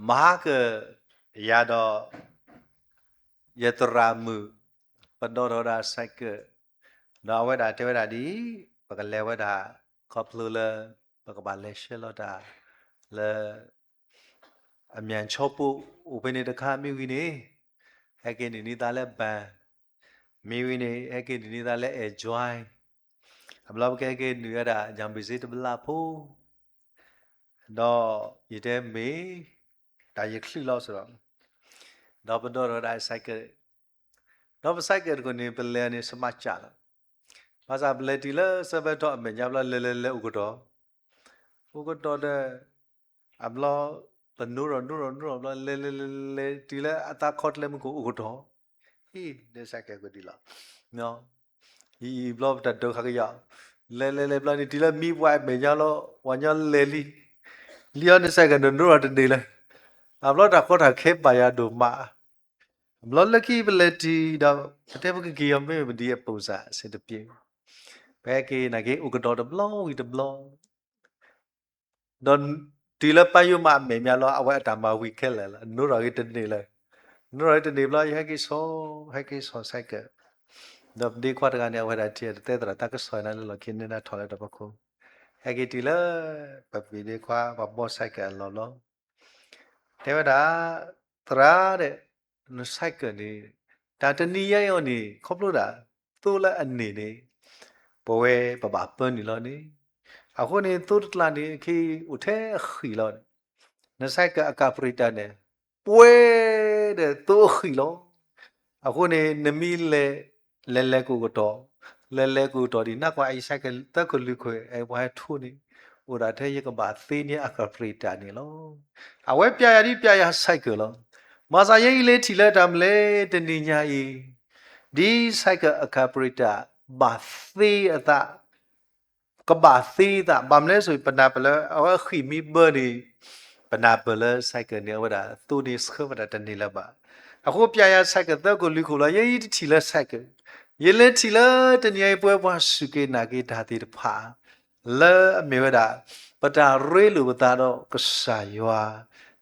မၤဟါကၢၣ်ယၤဒီး ယသရၣ်မုၣ် ပဒိးထီၣ်ဝဲဒၣ် cycle, ဒီးအဝဲဒၣ်တဲဝဲဒၣ်ဒ်အံၤ, ပကလဲၤဝဲဒၣ် ခီဖျိလၢ ပကဘၣ်လဲၤဆှၢလီၤတၢ် လၢ အမၠၣ်ဆီဖိအိၣ်ဖဲန့ၣ်တခါမ့ၢ်ဝံၤန့ၣ်, ဟဲက့ၤနုာ်န့ၢ်သးလၢ bank, မ့ၢ်ဝံၤန့ၣ် ဟဲက့ၤနုာ်န့ၢ်သးလၢ Air Joy, အဘျီပကဟဲက့ၤနုာ်ဝဲဒၣ် ယၤဘ့ၣ်စ့တဘျီဖိ ဒီးယတဲမ့ၢ် တၢ်ယချုးလီၤစ့ၢ်ကီး, ဒီးပဒိးထီၣ်ဝဲဒၣ် cycle, ဒီးပ cycle တခိၣ်န့ၣ် ပလဲၤန့ၣ် စမးကၢ်လီၤ. ဘၣ်ဆၣ်ပလဲၤတုၤလၢ စၢဖဲထီၣ်အမဲာ်ညါဘျီ လဲၤလဲၤလဲၤအိၣ်ကတီၢ်, အိၣ်ကတီၢ်ဒီး အဘျီ ပနိထီၣ်နိထီၣ်နိထီၣ်ဘျီ လဲၤလဲၤလဲၤလဲၤတုၤလၢအသးခီတလဲမုၢ်ခိၣ်အိၣ်ကတီၢ်, အံၤ န cycle ကဒ်လီၤ. အံၤဘျီပတၢ်ဒိးခးကယီၤ, လဲၤလဲၤလဲၤဘျီန့ၣ် တုၤလၢမံပှၤအမဲာ်ညါလီၤ ပှၤညီလဲၤလံ, လံအီၤန cycle န့ၣ် နိထီၣ်တန့ၢ်လၢၤ, အဘျီတၢ်ကီတၢ်ခဲဘၣ်ယၤဒိၣ်မး, အဘျီလၢခံပလဲၤတုၤဒီး ပတဲပကက့ၤအီၤမ့ၢ်ပဒံးအပိၢ်စၢ် အဆင်တပြေ, ပဟဲက့ၤနာ်က့ၤအိၣ်ကတီၢ်တဘျီဝံၤတဘျီ ဒီးတုၤလၢပၢ်ယိၣ်မးအမဲာ်ညါလီၤ အဝဲအတၢ်မၤဝံၤခဲလၢာ်လီၤ နိထီၣ်ဂ့ၤတန့ၢ်လၢၤ, နိထီၣ်ဂ့ၤတန့ၢ်ဘျီ ယဟဲက့ၤဆီ, ဟဲက့ၤဆီ cycle, ဒီးပဒ့ခွါတဂၤန့ၣ် အဝဲဒၣ်ထံၣ်တသဲသရၣ်တၢ်ကစီၣ်နၤလၢလီၢ်ခံန့ၣ် နၢ်ထီၣ်လၢတၢ်ဖီခိၣ်, ဟဲက့ၤတုၤလၢ ပပှ့ၤဒ့ခွါ ပှၤဘီ cycle အလီၢ်လီၤ တဲဝဲဒၣ်, သရၣ်ဒဲး, န cycle န့ၣ် တၢ်တနံၤညါအံၤအီၤန့ၣ် ခီဖျိဒၣ် သိလၢအန့ၢ်န့ၣ် ပဝဲပဘၣ်ပၢနုာ်လီၤန့ၣ်, အဃိန့ၣ် သိတကျါန့ၣ် အခ့အိၣ်ထဲအဃံၣ်လီၤ, န cycle အကၤပရံးတၢ်န့ၣ် ပှဲၤဒီးသိအဃံၣ်လီၤ. အဃိန့ၣ် နမ့ၢ်လဲၤ လဲၤလဲၤကအိၣ်ကတီၢ်, လဲၤလဲၤကအိၣ်ကတီၢ်ဒံး နကွၢ်အံၤ cycle သၢခိၣ်လွံၢ်ခိၣ် အပှၤဟဲထိန့ၣ် အိၣ်ဒၣ်ထဲယကဘၣ်သ့န့ၢ်အကၤပရံးတၢ်န့ၣ်လီၤ. အဝဲပျဲယၤဒ်ပျဲယၤ cycle လီၤ. မၤသးယဲအံၤလဲၤထံၣ်လၢတၢ်မနုၤလဲၣ် တနံၤညါအံၤ ဒ် cycle အကၤပရံးတၢ် ဘၣ်သ့အသး ကဘၣ်သ့သး ဘၣ်မနုၤလဲၣ်ဆိ ပနၢ်ပၢၢ်လၢ အဝဲအဃံၣ်မ့ၢ်ဘၢန့ၣ် ပနၢ်ပၢၢ်လၢ cycle န့ၣ် အဝဲဒၣ်သိန့ၣ်ဆှၢဝဲဒၣ်တန့ၢ်လၢၤဘၣ်. အဃိပျဲယၤ cycle သၢခိၣ်လွံၢ်ခိၣ်လီၤ. ယဲအံၤတထံၣ်လၢ cycle, ယလဲၤထံၣ်လၢတနံၤအံၤ ပဝဲပှၤစူၢ်က့ၤနာ်က့ၤတၢ်သ့ၣ်တဖၣ် လၢအမ့ၢ်ဝဲဒၣ် ပတၢ်ရ့လိာ်ပသးဒီးကစၢ်ယွၤ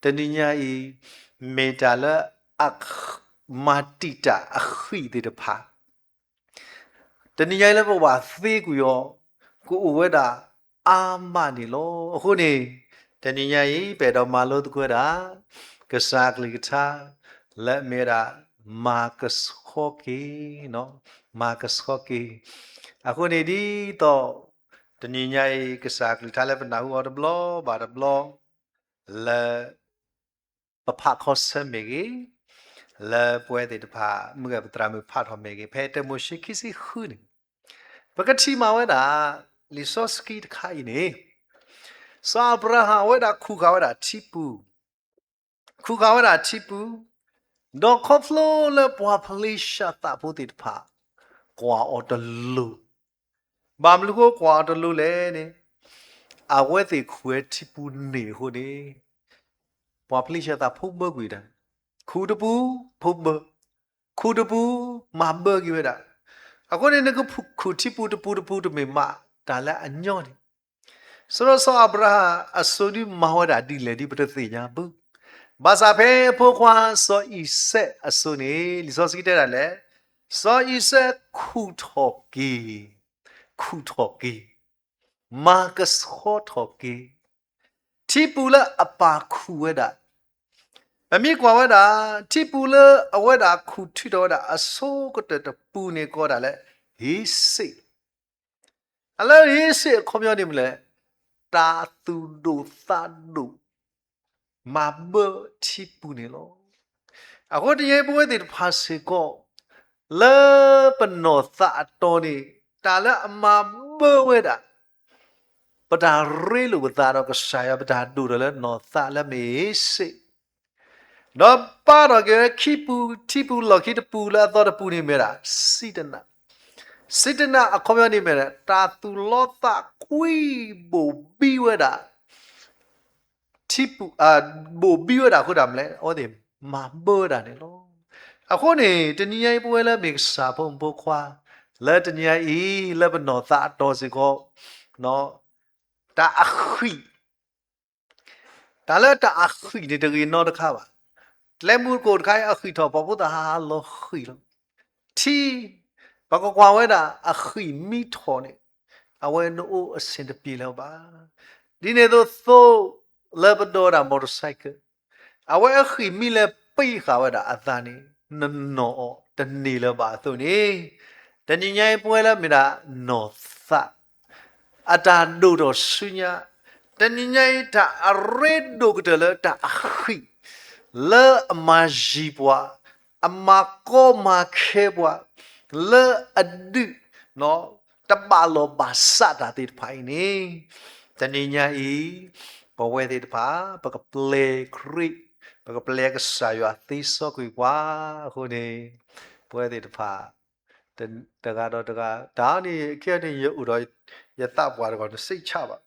တနံၤညါအံၤ မ့ၢ်တၢ်လၢအ မၤတံာ်တာ်အဃံၣ်သ့ၣ်တဖၣ် တနံၤညါအံၤလၢပဘၣ်သ့ကွံာ်အီၤ ကအိၣ်ဝဲဒၣ်အါမးန့ၣ်လီၤ. အဃိန့ၣ် တနံၤညါအံၤ ပအဲၣ်ဒိးမၤလိသကိးဝဲဒၣ် ကစၢ်အကလုၢ်ကထါ လၢအမ့ၢ်ဝဲဒၣ် မၤကဆှီက့ၤ, မၤကဆှီက့ၤ. အဃိန့ၣ်ဒ်သိး တနံၤညါအံၤ ကစၢ်အကလုၢ်ကထါလၢပနၢ်ဟူအီၤတဘျီဘၣ်တဘျီ လၢ ပဖးခီဆၢမ့ၢ်ဂ့ၤ, လၢပဝဲသ့ၣ်တဖၣ် မုၢ်ဂဲၤပသရၣ်မုၣ်ဖးထီၣ်မ့ၢ်ဂ့ၤ, ဖဲတၢမိၤၡ့ခံဆံဃုန့ၣ် ပကထံၣ်မးဝဲဒၣ် လံာ်စီဆှံတခါအံၤန့ၣ် စီၤအၤဘြၤဟၣ်ဝဲဒၣ်ခူၣ်ဃာ်ဝဲဒၣ်ထံပူၤ, ခူၣ်ဃာ်ဝဲဒၣ်ထံပူၤ, ဒီးခီဖျိလၢပှၤဖလ့ၡသးဖိသ့ၣ်တဖၣ် ကွၢ်အီၤတလိၤ ဘၣ်မနုၤဃိကွၢ်အီၤတလိၤလဲၣ်န့ၣ်, အဝဲသ့ၣ်ခူၣ်ဝဲထံပူၤန့ၣ်အဃိန့ၣ်, ပှၤဖလ့ၡသးဖိဘၢကွံာ်တၢ်, ခူၣ်တပူၤ ဖိဘၢ, ခူၣ်တပူၤ မၤဘၢက့ၤဝဲဒၣ်. အဃိန့ၣ် နကခူၣ်ထံပူၤတပူၤတပူၤတမ့ၢ်မးတၢ်လၢအညီန့ၣ်, စီၤအၤဘြၤဟၣ်အစိၤဒုးမၤဝဲဒၣ်ဒ်လဲၣ်ဒ်ပတသ့ၣ်ညါဘၣ်. ဘၣ်ဆၣ်ဖဲအဖိခွါစီၤအံၤစဲးအစိၤန့ၣ် လံာ်စီဆှံတဲဒၣ်လဲၣ်, စီၤအံၤစဲးခူၣ်ထီၣ်က့ၤ, ခူၣ်ထီၣ်က့ၤ, မၤကဆှီထီၣ်က့ၤ ထံပူၤလၢအပၢ်ခူၣ်ဝဲဒၣ်, ပမ့ၢ်ကွၢ်ဝဲဒၣ် ထံပူၤလၢအဝဲဒၣ်ခူၣ်ထုးထီၣ်ဝဲဒၣ်အဆိကတၢၢ်တပူၤန့ၣ် ကိးဒၣ်လၢ ဟ့စ့ၣ်, အလၢဟ့စ့ၣ်အခီပညီန့ၣ်မ့ၢ်လဲၣ်, တၢ်သူၣ်ဒိၣ်သးဒိၣ် မၤဘၢထံပူၤန့ၣ်လီၤ. အဃိတနံၤအံၤပဝဲသ့ၣ်တဖၣ်စ့ၢ်ကီး လၢပနီၢ်သးအတီၤန့ၣ် တၢ်လၢအမၤဘၢဝဲဒၣ် ပတၢ်ရ့လိာ်ပသးဒီးကစၢ်ယွၤ ပတၢ်ဒိၣ်ထီၣ်လၢနီၢ်သးလၢမ့ၢ်ဟ့စ့ၣ်, ဒီးပာ်ထီၣ်က့ၤဝဲခံပူၤ ထံပူၤလီၢ်ခံတပူၤလၢအသီတပူၤန့ၣ်မ့ၢ်ဒၣ် စံတနၢ်, စံတနၢ်အခီပညီန့ၣ်မ့ၢ်ဒၣ် တၢ်သူၣ်လီသးကွံ ဘိၣ်ဘံဝဲဒၣ် ထံပူၤ, ဘိၣ်ဘံဝဲဒၣ်အဃိတၢ်မနုၤလဲၣ် အဝဲသ့ၣ်မၤဘၢဝဲဒၣ်န့ၣ်လီၤ. အဃိန့ၣ် တနံၤညါအံၤပဝဲလၢမ့ၢ်ကစၢ်ဖိမုၣ်ဖိခွါ လၢတနံၤညါအံၤ လၢပနီၢ်သးအတီၤစ့ၢ်ကီး တၢ်အဃံၣ် တၢ်လၢတၢ်အဃံၣ်န့ၣ်တဂ့ၤနီတခါဘၣ်. ကျဲမုၢ်ကိၣ်တခါအံၤအဃံၣ်ထီၣ် ပှၤဖိသၣ်ဟးဟးလီၤဃံၣ်လီၤ. ထံ, ပကကွၢ်ဝဲဒၣ်အဃံၣ်မံထီၣ်န့ၣ် အဝဲနအိၣ်အဆင်တပြေလၢၤဘၣ်. ဒ်န့ၣ်အသိးသိး လၢပဒိးဝဲဒၣ် motorcycle အဝဲအဃံၣ်မံလဲၤပံးဃာ်ဝဲဒၣ်အသးန့ၣ် နနီၢ်အီၤတန့ၢ်လၢၤဘၣ်အသိးန့ၣ်, တနံၤညါအံၤပဝဲလၢမ့ၢ်ဒၣ်နီၢ်သး အတၢ်ဒိၣ်ထီၣ်ဆူညါ, တနံၤညါအံၤတၢ်အရ့ဒိၣ်ကတၢၢ်လၢတၢ်အဃံၣ် လၢအမၤယံၤပှၤ, အမၤကီမၤခဲပှၤ, လၢအဒုး တဘၣ်လိာ်ဘၣ်စးတၢ်သ့ၣ်တဖၣ်အံၤန့ၣ်, တနံၤညါအံၤ ပဝဲသ့ၣ်တဖၣ် ပကပျဲခရံာ်, ပကပျဲကစၢ်ယွၤသ့စီကွံာ်ပှၤအဃိန့ၣ်, ပဝဲသ့ၣ်တဖၣ် တဂၤဒီးတဂၤ, တၢ်န့ၣ် ခဲအံၤန့ၣ် ယအိၣ်ဒီးယသးပှၢ်တဂၤန့ၣ် စိတ်ချပါ,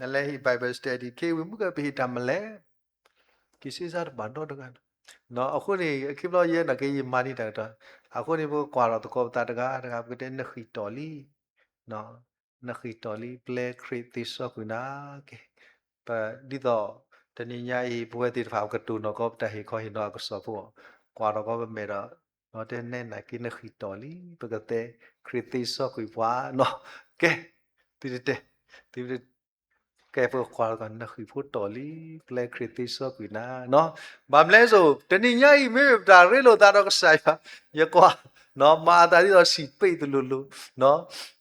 နလဲၤဟ့ၣ် Bible study ခဲအံၤဝံၤမုၢ်ကပဟ့ၣ်တၢ်မလဲၣ်, က့ၤစ့စါတဘၣ်နီတဂၤန့ၣ်, အဃိန့ၣ် အခံဘျီယဲနာ်က့ယမၤန့ၢ်တၢ်ကတီၢ်, အဃိန့ၣ် ပကကွၢ်ထီၣ်သကိးပသးတဂၤတဂၤ ပကတဲနဃံၣ်တီၢ်လံ, နဃံၣ်တီၢ်လံ ပျဲခရံာ်သ့စီကွံာ်နၤက့ၤ, ပ ဒ်သိး တနံၤညါအံၤ ပဝဲသ့ၣ်တဖၣ် ပကတိၢ်နီၣ်ကီးပတၢ်ဟ့ၣ်ခီဟ့ၣ်နီၤအကစီၣ်ဖိ, ကွၢ်ထီၣ်ကီးပမဲာ်ဒီး, တဲနဲနာ်က့နဃံၣ်တီၢ်လံ ပကတဲ ခရံာ်သ့စီကွံာ်ပှၤနီၤ, ကဲ, သုတတဲ, သုတ ကဲ ပကကွၢ်ထီၣ်ကီး နဃံၣ်ဖိတီၢ်လံ, ပျဲခရံာ်သ့စီကွံာ်နၤနီၤ, ဘၣ်မနုၤလဲၣ်စိၤ တနံၤညါအံၤ မ့မ့ၢ်ပတၢ်ရ့လိာ်သးဒီးကစၢ်ယွၤ, ယကွၢ် မၤအသးဒ်သိးစံာ်ပ့းတလိၤလိၤ,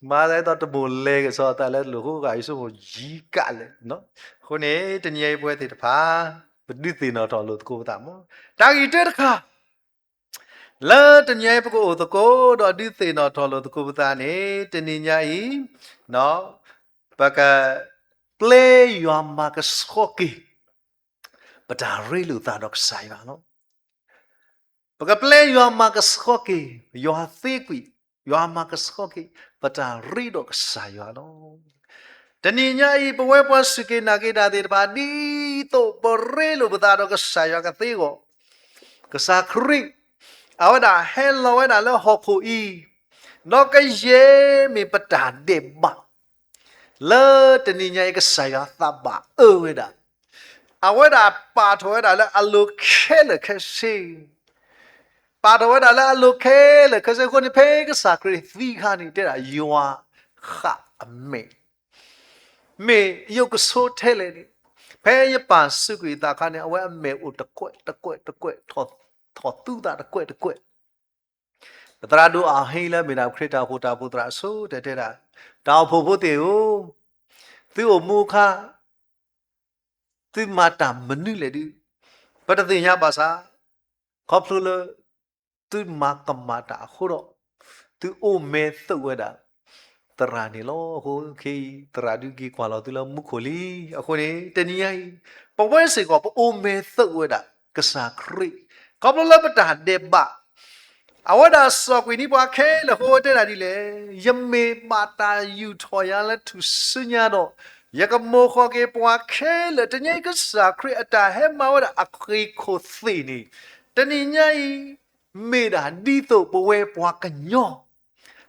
မၤအသးဒ်သိးတမိၣ်လဲၤကစီၤအသးလၢတလိၣ်ဃိဂာ်အံၤ ဆိကမိၣ်ယံၤကးလဲၣ်, အဃိန့ၣ် တနံၤညါအံၤပဝဲသ့ၣ်တဖၣ် ပဒုးသ့ၣ်နီၣ်ထီၣ်လိာ်သကိးပသးမး, တၢ်ဂ့ၢ်တၢတခါ လၢတနံၤညါအံၤ ပကအိၣ်သကိးဒီးဒုးသ့ၣ်နီၣ်ထီၣ်လိာ်သကိးပသးန့ၣ် တနံၤညါအံၤ ပက ပျဲယွၤမၤကဆှီက့ၤ ပတၢ်ရ့လိာ်သးဒီးကစၢ်ယွၤလီၤ. ပကပျဲယွၤမၤကဆှီက့ၤ, ယွၤသ့ကွံာ်, ယွၤမၤကဆှီက့ၤ ပတၢ်ရ့ဒီးကစၢ်ယွၤလီၤ. တနံၤညါအံၤ ပဝဲပှၤစူၢ်က့ၤနာ်က့ၤတၢ်သ့ၣ်တဖၣ် ဒ်သိးပရ့လိာ်ပသးဒီးကစၢ်ယွၤကသ့အဂီၢ်, ကစၢ်ခရံာ် အဝဲဒၣ်ဟဲလီၤဝဲဒၣ်လၢဟီၣ်ခိၣ်အံၤ, ဒီးကယဲၢ်မ့ၢ်ပတၢ်ဒဲးဘး လၢတနံၤညါအံၤ ကစၢ်ယွၤသးဘၣ်အၢဝဲဒၣ်, အဝဲဒၣ်ပာ်ထီၣ်ဝဲဒၣ်လၢအလိၤခဲလၢာ်ခဲဆ့, ပာ်ထီၣ်ဝဲဒၣ်လၢအလိၤခဲလၢာ်ခဲဆ့အဃိန့ၣ် ဖဲကစၢ်ခရံာ်သံအခါန့ၣ် တဲဒၣ်ယွၤဃၣ်အမဲာ် မ့ၢ်ယိၣ်ကဆိထဲလဲၣ်န့ၣ်, ဖဲယပၢ်စူးကွံာ်အသးအခါန့ၣ် အဝဲအမဲာ်အိၣ်တကွဲးတကွဲးတကွဲး, ထီၣ်သူသးတကွဲးတကွဲး. ပသရၣ်ဒိၣ်အဟ့လၢမ့ၢ်ဒၣ်ခရံာ်တၢ်အိၣ်ဖှိၣ်တၢ်အိၣ်ဖှိၣ်သရၣ်အဆိ တဲတဲဒၣ်, တၢ်အိၣ်ဖှိၣ်ဖိသ့ၣ်ဧၢ, သုအိၣ်မူအခါ သုမၤတၢ်မနုၤလဲၣ်ဒုး ပတသ့ၣ်ညါဘၣ်ဆၣ်, ခီဖျိလၢ သုမၤကမၣ်တၢ်အဃိဒီး သုအိၣ်မဲသုးဝဲဒၣ် သရၣ်န့ၣ်လီၤ. အဃိခဲအံၤ သရၣ်ဒုးက့ၤကွၢ်လီၤသုလၢမူခိၣ်လံ. အဃိန့ၣ် တနံၤညါအံၤ ပဝဲစ့ၢ်ကီး ပအိၣ်မဲသုးဝဲဒၣ် ကစၢ်ခရံာ် ခီဖျိလၢပတၢ်ဒဲးဘး အဝဲဒၣ်စိာ်ကွံာ်န့ၢ်ပှၤခဲလၢာ်အဃိ အဝဲတဲဒၣ်ဒ်လဲၣ်, ယမ့ၢ်ဘၣ်တၢ်ယူာ်ထီၣ်ယၤလၢထူၣ်စုညါဒီး ယကမိၢ်ဃီၣ်က့ၤပှၤခဲလၢာ်. တနံၤအံၤကစၢ်ခရံာ်အတၢ်ဟဲမၤဝဲဒၣ်အဃ့ၢ်ခိၣ်သ့ၣ်န့ၣ် တနံၤညါအံၤ မ့ၢ်ဒၣ်ဒ်သိးပဝဲပှၤကညီ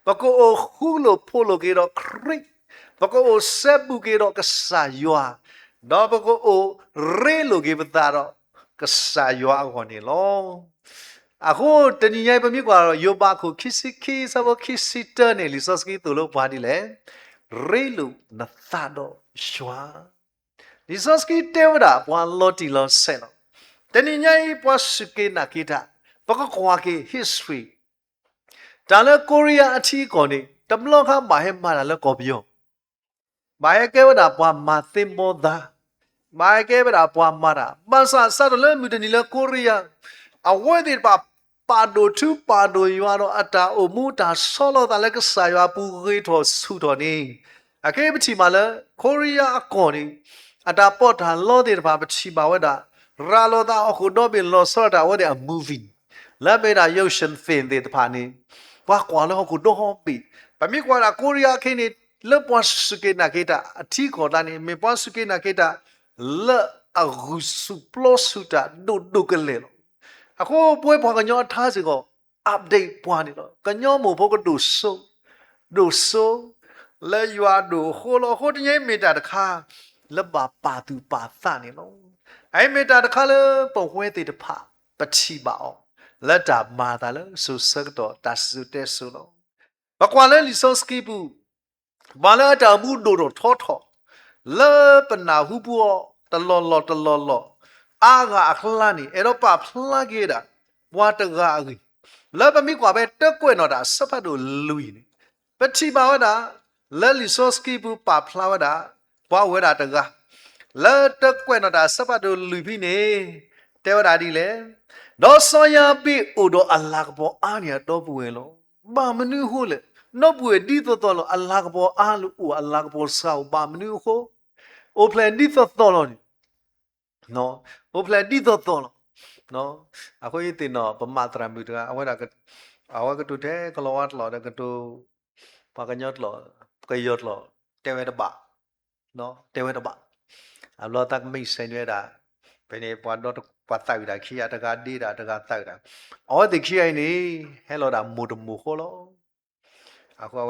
ပကအိၣ်ဃူလိာ်ဖိးလိာ်က့ၤဒီးခရံာ်, ပကအိၣ်စဲဘူးက့ၤဒီးကစၢ်ယွၤ, ဒီးပကအိၣ်ရ့လိာ်က့ၤပသးဒီးကစၢ်ယွၤအဂီၢ်န့ၣ်လီၤ. အဃိတနံၤညါအံၤ ပမ့ၢ်ကွၢ်ဒီး ယိၤဘးအခိၣ်ခံဆံခံ အဆၢဖိခံဆံတၢန့ၣ် လံာ်စီဆှံသိၣ်လိပှၤဒ်လဲၣ်, ရ့လိာ်နသးဒီးယွၤ. လံာ်စီဆှံတဲဝဲဒၣ်ပှၤလီၤတံၢ်လီၤဆဲးလီၤ. တနံၤညါအံၤ ပှၤစူၢ်က့ၤနာ်က့ၤတၢ် ပကကွၢ်က့ၤ history တၢ်လၢကိရံယါအထံအကီၢ်န့ၣ် တဘျီခါဘၣ်ဟဲမၤတၢ်လၢကီၢ်ပယီၤ, ဘၣ်ဟဲကဲဝဲဒၣ်ပှၤမၤသ့ၣ်ဘီသး, ဘၣ်ဟဲကဲဝဲဒၣ်ပှၤမၤတၢ်, ဘၣ်ဆၣ်စးထီၣ်လၢမုၢ်တနံၤလၢကိရံယါ အဝဲသ့ၣ်တဖၣ် ပာ်ဒိၣ်ထူပာ်ဒိၣ်ယွၤဒီးအတၢ်အိၣ်မူတၢ်ဆီလီၤသးလၢကစၢ်ယွၤအပူၤဂ့ၤထီၣ်ဆူၣ်ထီၣ်န့ၣ်, အခဲအံၤပထံၣ်ဘၣ်လၢ ကိရံယါအကီၢ်န့ၣ် အတၢ်ပီးတၢ်လီသ့ၣ်တဖၣ် ပထံၣ်ဘၣ်ဝဲဒၣ် ရၤလီၤသးဟီၣ်ခိၣ်ဒီဘ့ၣ်လီၤဆီဒၣ်တၢ် အဝဲသ့ၣ်အ movie လၢမ့ၢ်ဒၣ် Ocean's Eleven သ့ၣ်တဖၣ်န့ၣ် ပှၤကွၢ်လၢဟီၣ်ခိၣ်ဒီဘ့ၣ်, ပမ့ၢ်ကွၢ်ဒၣ်ကိရံယါအခဲအံၤန့ၣ် လၢပှၤစူၢ်က့ၤနာ်က့ၤတၢ်အထံကီၢ်တၢ်န့ၣ် မ့ၢ်ပှၤစူၢ်က့ၤနာ်က့ၤတၢ် လၢအဂုာ်ဆူၣ်ပျီဆူၣ်တၢ်ဒိၣ်ဒိၣ်ကလဲာ်လီၤ. အဃိပဝဲပှၤကညီအထါစ့ၢ်ကီး update ပှၤန့ၣ်လီၤ. ကညီမိၢ်ဖိကဒိၣ်စိ ဒိၣ်စိ လၢယွၤဒိၣ်အဃိလီၤ. အဃိတနံၤအံၤမ့ၢ်တၢ်တခါ လၢဘၣ်ပာ်သူၣ်ပာ်သးန့ၣ်လီၤ. အအံၤမ့ၢ်တၢ်တခါလၢပဝဲသ့ၣ်တဖၣ် ပထံၣ်ဘၣ်အီၤ လၢတၢ်မၤအသးလၢစိၤဆၢကတီၢ်တၢ်စံၣ်စိၤတဲစိၤလီၤ. ပကွၢ်လၢလံာ်စီဆှံပူၤ ပှၤလၢအတၢ်အိၣ်မူဒိၣ်ထီၣ်ထီထီၣ် လၢပနၢ်ဟူပူၤအီၤ တလီၢ်လီၢ်တလီၢ်လီၢ် အါဂၤအကျါန့ၣ် အဲၣ်ဒိးပာ်ဖျါက့ၤဝဲဒၣ် ပှၤတဂၤအဂ့ၢ် လၢပမ့ၢ်ကွၢ်ဖဲတၢကွဲးနီၣ်တၢ်အဆၢဖးဒိၣ်လွံၢ်န့ၣ် ပထံၣ်ဘၣ်ဝဲဒၣ် လၢလံာ်စီဆှံပူၤပာ်ဖျါဝဲဒၣ် ပှၤအိၣ်ဝဲဒၣ်တဂၤ လၢတၢကွဲးနီၣ်တၢ်အဆၢဖးဒိၣ်လွံၢ်ဖဲန့ၣ် တဲဝဲဒၣ်ဒ်လဲၣ်, ဒီးစီၤယၤဘ့းအိၣ်ဒီးအလၤကပီၤအါန့ၢ်အဒီပုၢ်ဝဲၢ်လီၤ. ဘၣ်မနုၤအဃိလဲၣ်, ဒီပုၢ်ဝဲၢ်ဒ်သိးသိးလီၤ အလၤကပီၤအါအိၣ် အလၤကပီၤစှၤအိၣ် ဘၣ်မနုၤအဃိ, အိၣ်ဖျဲၣ်ဒ်သိးသိးလီၤန့ၣ် အိၣ်ဖျဲၣ်ဒ်သိးသိးလီၤ. အဃိယသ့ၣ်နီၣ် ပမၤသရၣ်မုၣ်တဂၤ အဝဲဒၣ် အဝဲကတိၤထဲကလီၤဝါကျိာ်ဒီးကတိၤ ပှၤကညီကျိာ် ကယီၤကျိာ် တဲဝဲတဘၣ် တဲဝဲတဘၣ်. အဘျီသးကမ့ၢ်စဲးန့ၢ်ဝဲဒၣ် ဖဲန့ၣ်ပှၤဒီ ပှၤသးဝံၣ်တၢ်ခံဂၤ တဂၤဒ့တၢ် တဂၤသးဝံၣ်တၢ် အဝဲသ့ၣ်ခံဂၤအံၤန့ၣ် ဟဲလီၤဒၣ်မိၢ်တမိၢ်ဃီလီၤ. အဃိ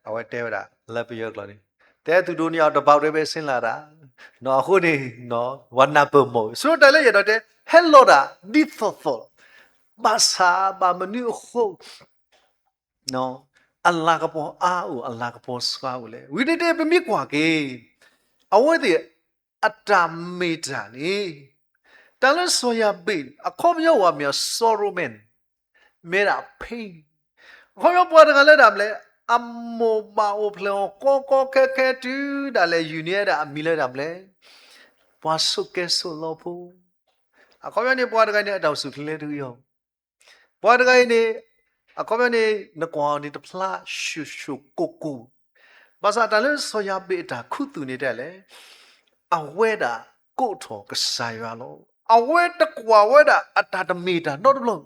အဝဲတဲဝဲဒၣ် လၢပယီၤကျိာ်န့ၣ် တဲသူတို့နှစ်ယောက် တပေါက်တည်းပဲ ဆင်းလာတာ. အဃိန့ၣ် ပှၤနၢ်ပၢၢ်မီၢ် ဆိတၢ်လၢယအဲၣ်ဒိးတဲ ဟဲလီၤဒၣ်ဒ်သိးသိးလီၤ. ဘၣ်ဆၣ်ဘၣ်မနုၤအဃိ အလၤကပီၤအါအိၣ် အလၤကပီၤစှၤအိၣ်လဲၣ်. ဝံၤတ့ၢ်တ့ၢ် ပမ့ၢ်ကွၢ်က့ၤ အဝဲသ့ၣ်အတၢ်မ့ၢ်တၢ်န့ၣ် တၢ်လၢစီၤယၤဘ့း အခီပညီဝဲမ့ၢ် sorrow man မ့ၢ်ဒၣ် pain အခီပညီပှၤတဂၤလၢဒၣ်မလဲၣ် အမိၢ်ဘၣ်အိၣ်ဖျဲၣ်အီၤကီကီခဲခဲတုၤဒၣ်လဲာ် ယူၢ်န့ၢ်ဝဲဒၣ်အမံၤလၢဒၣ်မလဲၣ် ပှၤဆိးကဲဆိးလီဖိ အခီပညီန့ၣ် ပှၤတဂၤန့ၣ် အတၢ်အိၣ်ဆူၣ်ချ့လဲၣ်တဂ့ၤအီၤ ပှၤတဂၤအံၤန့ၣ် အခီပညီန့ၣ် နကွၢ်အီၤန့ၣ် တဖျါဆူၣ်ဆူၣ်ကိၢ်ကိၢ်, ဘၣ်ဆၣ်တၢ်လၢစီၤယၤဘ့းအတၢ်ခူသူၣ်န့ၣ်တဲလဲၣ်, အဝဲဒၣ်ကိးထီၣ်ကစၢ်ယွၤလီၤ. အဝဲတကွၢ်ဝဲဒၣ်အတၢ်တမ့ၢ်တၢ်နီတဘျီ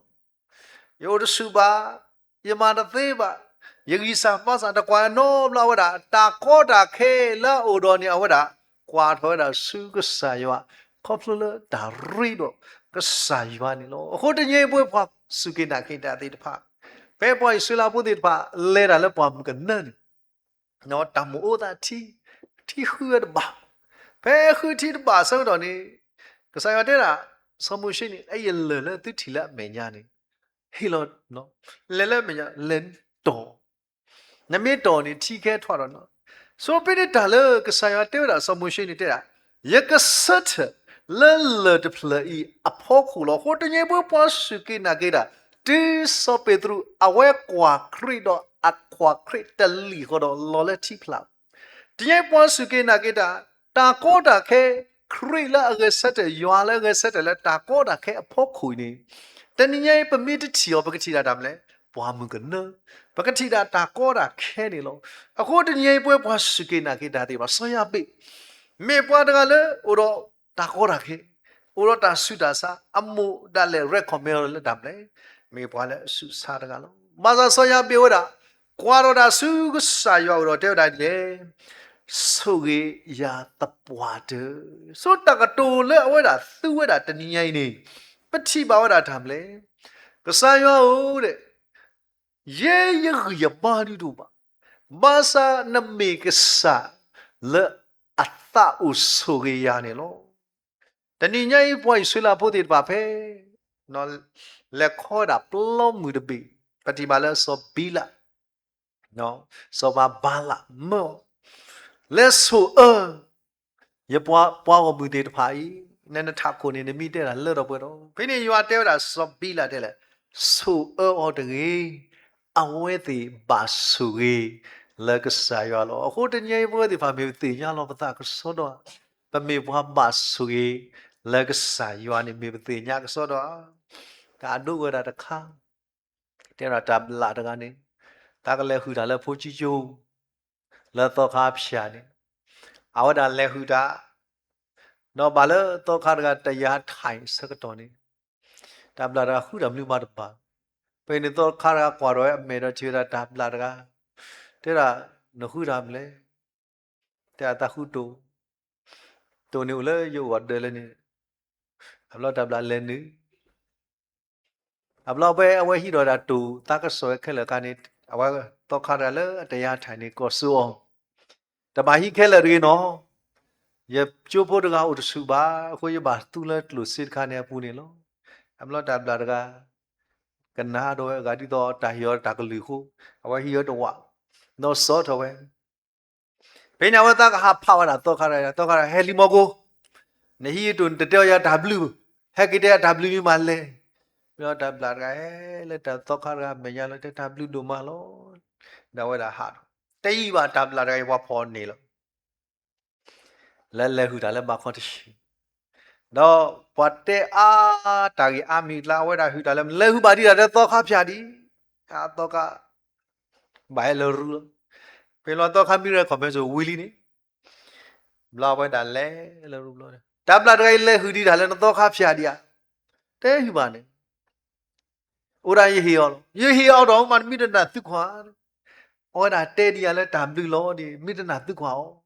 ယအိၣ်တဆူၣ်ဘၣ်, ယမၤတသ့ဘၣ်, ယဂံၢ်စၢ်ဘါစၢ်တကွၢ်နီတဘျီ အဝဲဒၣ် တၢ်ကီတၢ်ခဲလၢအအိၣ်ဒီးန့ၣ် အဝဲဒၣ် ကွၢ်ထီၣ်ဝဲဒၣ်ဆူကစၢ်ယွၤ, ခီဖျိလၢတၢ်ရ့ဒီးကစၢ်ယွၤန့ၣ်လီၤ. အဃိတနံၤအံၤ ပဝဲပှၤစူၢ်က့ၤနာ်က့ၤတၢ်သ့ၣ်တဖၣ်, ဖဲပှၤအံၣ်စရ့လးဖိသ့ၣ်တဖၣ် လဲၤတၢ်လၢပှၢ်မုၢ်ကနၢန့ၣ် တၢ်မိၣ်အိၣ်သးထံ, ထံဃုဝဲတဘၣ်, ဖဲဃုထံတဘၣ်အဆၢကတီၢ်န့ၣ် ကစၢ်ယွၤတဲဒၣ် စီၤမိၤၡ့န့ၣ် အဲၣ်ယလၢၢ်လၢသုထံၣ်လၢအမဲာ်ညါန့ၣ် ဟ့ၣ်လီၤ, လဲၤလၢအမဲာ်ညါ လဲၤတီၢ်, နမ့ၢ်တီၢ်န့ၣ် ထံကဟဲထွဲဒီးနီၤ. ဆိဖဲန့ၣ်တၢ်လၢကစၢ်ယွၤတဲဝဲဒၣ်စီၤမိၤၡ့န့ၣ်တဲဒၣ်, ယကဆၢထၢၣ်လၢလၢၢ်တဖျၢၣ်အံၤအဖီခိၣ်လီၤ. အဃိတနံၤအံၤ ပဝဲပှၤစူၢ်က့ၤနာ်က့ၤတၢ် တုၤစီၤပ့းတရူး အဝဲကွၢ်ခရံာ်ဒီးအကွၢ်ခရံာ်တလံၣ်ဃီဒီးလီၤလၢထံဖျၢၣ် တနံၤအံၤပှၤစူၢ်က့ၤနာ်က့ၤတၢ်, တၢ်ကီတၢ်ခဲ, ခရံာ်လၢအဂဲၤဆၢထၢၣ် ယွၤလၢအဂဲၤဆၢထၢၣ်လၢတၢ်ကီတၢ်ခဲအဖီခိၣ်အံၤန့ၣ်, တနံၤညါအံၤ ပမ့ၢ်တထံၣ်အီၤ ပကထံၣ်ဒၣ်တၢ်မနုၤလဲၣ်, ပှၢ်မုၢ်ကနၢ, ပကထံၣ်ဒၣ်တၢ်ကီတၢ်ခဲန့ၣ်လီၤ. အဃိတနံၤညါအံၤ ပဝဲပှၤစူၢ်က့ၤနာ်က့ၤတၢ်သ့ၣ်တဖၣ် စီၤယၤဘ့း မ့ၢ်ပှၤတဂၤလၢအိၣ်ဒီးတၢ်ကီတၢ်ခဲ, အိၣ်ဒီးတၢ်ဆူးတၢ်ဆါ, အမိၢ်ဒၣ်လဲာ် recommend အီၤလၢတၢ်မနုၤလဲၣ်, မ့ၢ်ပှၤလၢအဆူးဆါတဂၤလီၤ. ဘၣ်ဆၣ်စီၤယၤဘ့းဝဲဒၣ် ကွၢ်ထီၣ်တၢ်ဆူကစၢ်ယွၤအအိၣ်ဒီးတဲဝဲဒၣ်ဒ်လဲၣ်, ဆိၣ်ဂ့ၤယၤသပှၢ်တၢၢ်, ဆိတၢ်ကတိၤလၢအဝဲဒၣ်သူဝဲဒၣ်တနံၤညါအံၤန့ၣ်, ပထံၣ်ဘၣ်ဝဲဒၣ်တၢ်မနုၤလဲၣ်, ကစၢ်ယွၤဧၢ, ယဲယဂံၢ်ယဘါဒုးတအိၣ်ဘၣ်, ဘၣ်ဆၣ်နမ့ၢ်ကစၢ်လၢအသးအိၣ်ဆိၣ်ဂ့ၤယၤန့ၣ်လီၤ. တနံၤညါအံၤ ပှၤအံၣ်စရ့လးဖိသ့ၣ်တဖၣ်ဖဲ လဲၤခီဝဲဒၣ်ပျီမုၢ်တဘ့ၣ်, ပထံၣ်ဘၣ်လၢစီၤဘံလး, စီၤပၤဘါလးမၢအီၤ, လဲၤဆိၣ်အၢ ယပှၤပှၤဂီၢ်မုၢ်သ့ၣ်တဖၣ်အံၤ, နနထးခိၣ်န့ၣ် နမ့ၢ်တဲဒၣ်လၢထီၣ်ပှဲၤထီၣ်, ဖဲန့ၣ်ယွၤတဲဝဲဒၣ်စီၤဘံလးဒ်လဲၣ်, ဆိၣ်အၢအီၤတဂ့ၤ, အဝဲသ့ၣ်ဘၣ်ဆိၣ်ဂ့ၤလၢကစၢ်ယွၤလီၤ. အဃိတနံၤအံၤ ပဝဲသ့ၣ်တဖၣ်မ့ၢ်ပသ့ၣ်ညါလီၤပသးကစီဒီဧါ, ပမ့ၢ်ပှၤဘၣ်ဆိၣ်ဂ့ၤလၢကစၢ်ယွၤန့ၣ် မ့ၢ်ပသ့ၣ်ညါကစီဒီဧါ. တၢ်အဒိဝဲဒၣ်တခါ တဲဒၣ်တၢ်ဘျၣ်တဂၤန့ၣ် တၢ်ကလဲၤဃုာ်တၢ်လၢဖိကၠံကၠိ လၢသီခါဖၠၣ်န့ၣ်, အဝဲဒၣ်လဲၤဃုာ်တၢ်, ဒီးဘၣ်လၢသီခါတဂၤတယာ်ထၣ်အဆၢကတီၢ်န့ၣ်, တၢ်ဘျၣ်တဂၤဃုတၢ်မနုၤမးတဘၣ်, ဖဲန့ၣ်သီခါတဂၤကွၢ်ထီၣ်ဝဲအမဲာ်ဒီးထံၣ်ဝဲဒၣ်တၢ်ဘျၣ်တဂၤ, တဲဒၣ် နဃုတၢ်မနုၤလဲၣ်, တဲဒၣ်သးဃုတိၢ်, တိၢ်န့ၣ်အိၣ်လၢယအိၣ်အဒၢးလၢန့ၣ်, အဘျီတၢ်ဘျၣ်လဲၤနုာ် အဘျီဖဲအဝဲဟံးဒီးဒၣ်တိၢ်သးကစီၣ်ဝဲခဲလၢာ်အခါန့ၣ်, အဝဲသီခါတဂၤလၢအတယာ်ထၣ်န့ၣ် ကိးစိအီၤ, တဘၣ်ဟံးခဲလၢာ်တဂ့ၤနီၤ, ယကၠိဖိတဂၤအိၣ်တဆူၣ်ဘၣ်, အဃိယဘၣ်သူလၢကျိၣ်စ့တခါန့ၣ်အပူၤန့ၣ်လီၤ. အဘျီတၢ်ဘျၣ်တဂၤ ကနၣ်ဒီးဝဲအဂၤဒ်သိးတၢ်ဟ့ၣ်အီၤတၢ်ကလုၢ်အဃိ, အဝဲဟံးအီၤတဝး, ဒီးစိာ်ထီၣ်ဝဲ ဖဲန့ၣ်အဝဲသးကဟးဖးဝဲဒၣ်သီခါတဂၤ, သီခါတဂၤ ဟဲလံမီၢ်ကိ, နဟံးယတိၢ်နတတဲအီၤယၤတၢ်ဘျုး, ဟဲက့ၤတဲယၤတၢ်ဘျုးမ့ၢ်မးလဲၣ်. ဒီးတၢ်ဘျၣ်တဂၤဟဲလၢတၢ်သီခါတဂၤအမဲာ်ညါလီၤ, တဲတၢ်ဘျုးဒိၣ်မးလီၤ. ဒီးအဝဲဒၣ်ဟးထီၣ်, တယံာ်ဘၣ်တၢ်ဘျၣ်တဂၤအံၤပှၤဖီၣ်န့ၢ်လီၤ. လၢလဲၤဟုၣ်တၢ်လၢဘးခီတဆံး, ဒီးပှၤတဲအါတၢ်ဂ့ၢ်အါမံၤအကျါ အဝဲဒၣ်ဟုၣ်တၢ်လၢ လဲၤဟုၣ်ဘၣ်ဒံးတၢ်လၢသီခါဖၠၣ်ဒံး, အသီခါ ဘၣ်ဟဲလၢရူလီၤ. ဖဲလီၤသီခါမံရဲၣ်ခီၣ်မဲစိဝံၤလံန့ၣ်, ဘျီအဝဲဒၣ်လဲၤလၢရူဘျီ, တၢ်ဘျၣ်တဂၤအံၤလဲၤဟုၣ်ဒံးတၢ်လၢနသီခါဖၠၣ်ဒံးဧါ, တဲဟုၣ်ဘၣ်န့ၣ် အိၣ်ဒၣ်ယဟ့ၣ်အီၤလီၤ, ယဟ့ၣ်အီၤဒီးမးတမ့ၢ်တနာ်သုခွါ, အဝဲဒၣ်တဲဒံးယၤလၢတၢ်ဘျုးလီၤဒီး မ့ၢ်တနာ်သုခွါအီၤ,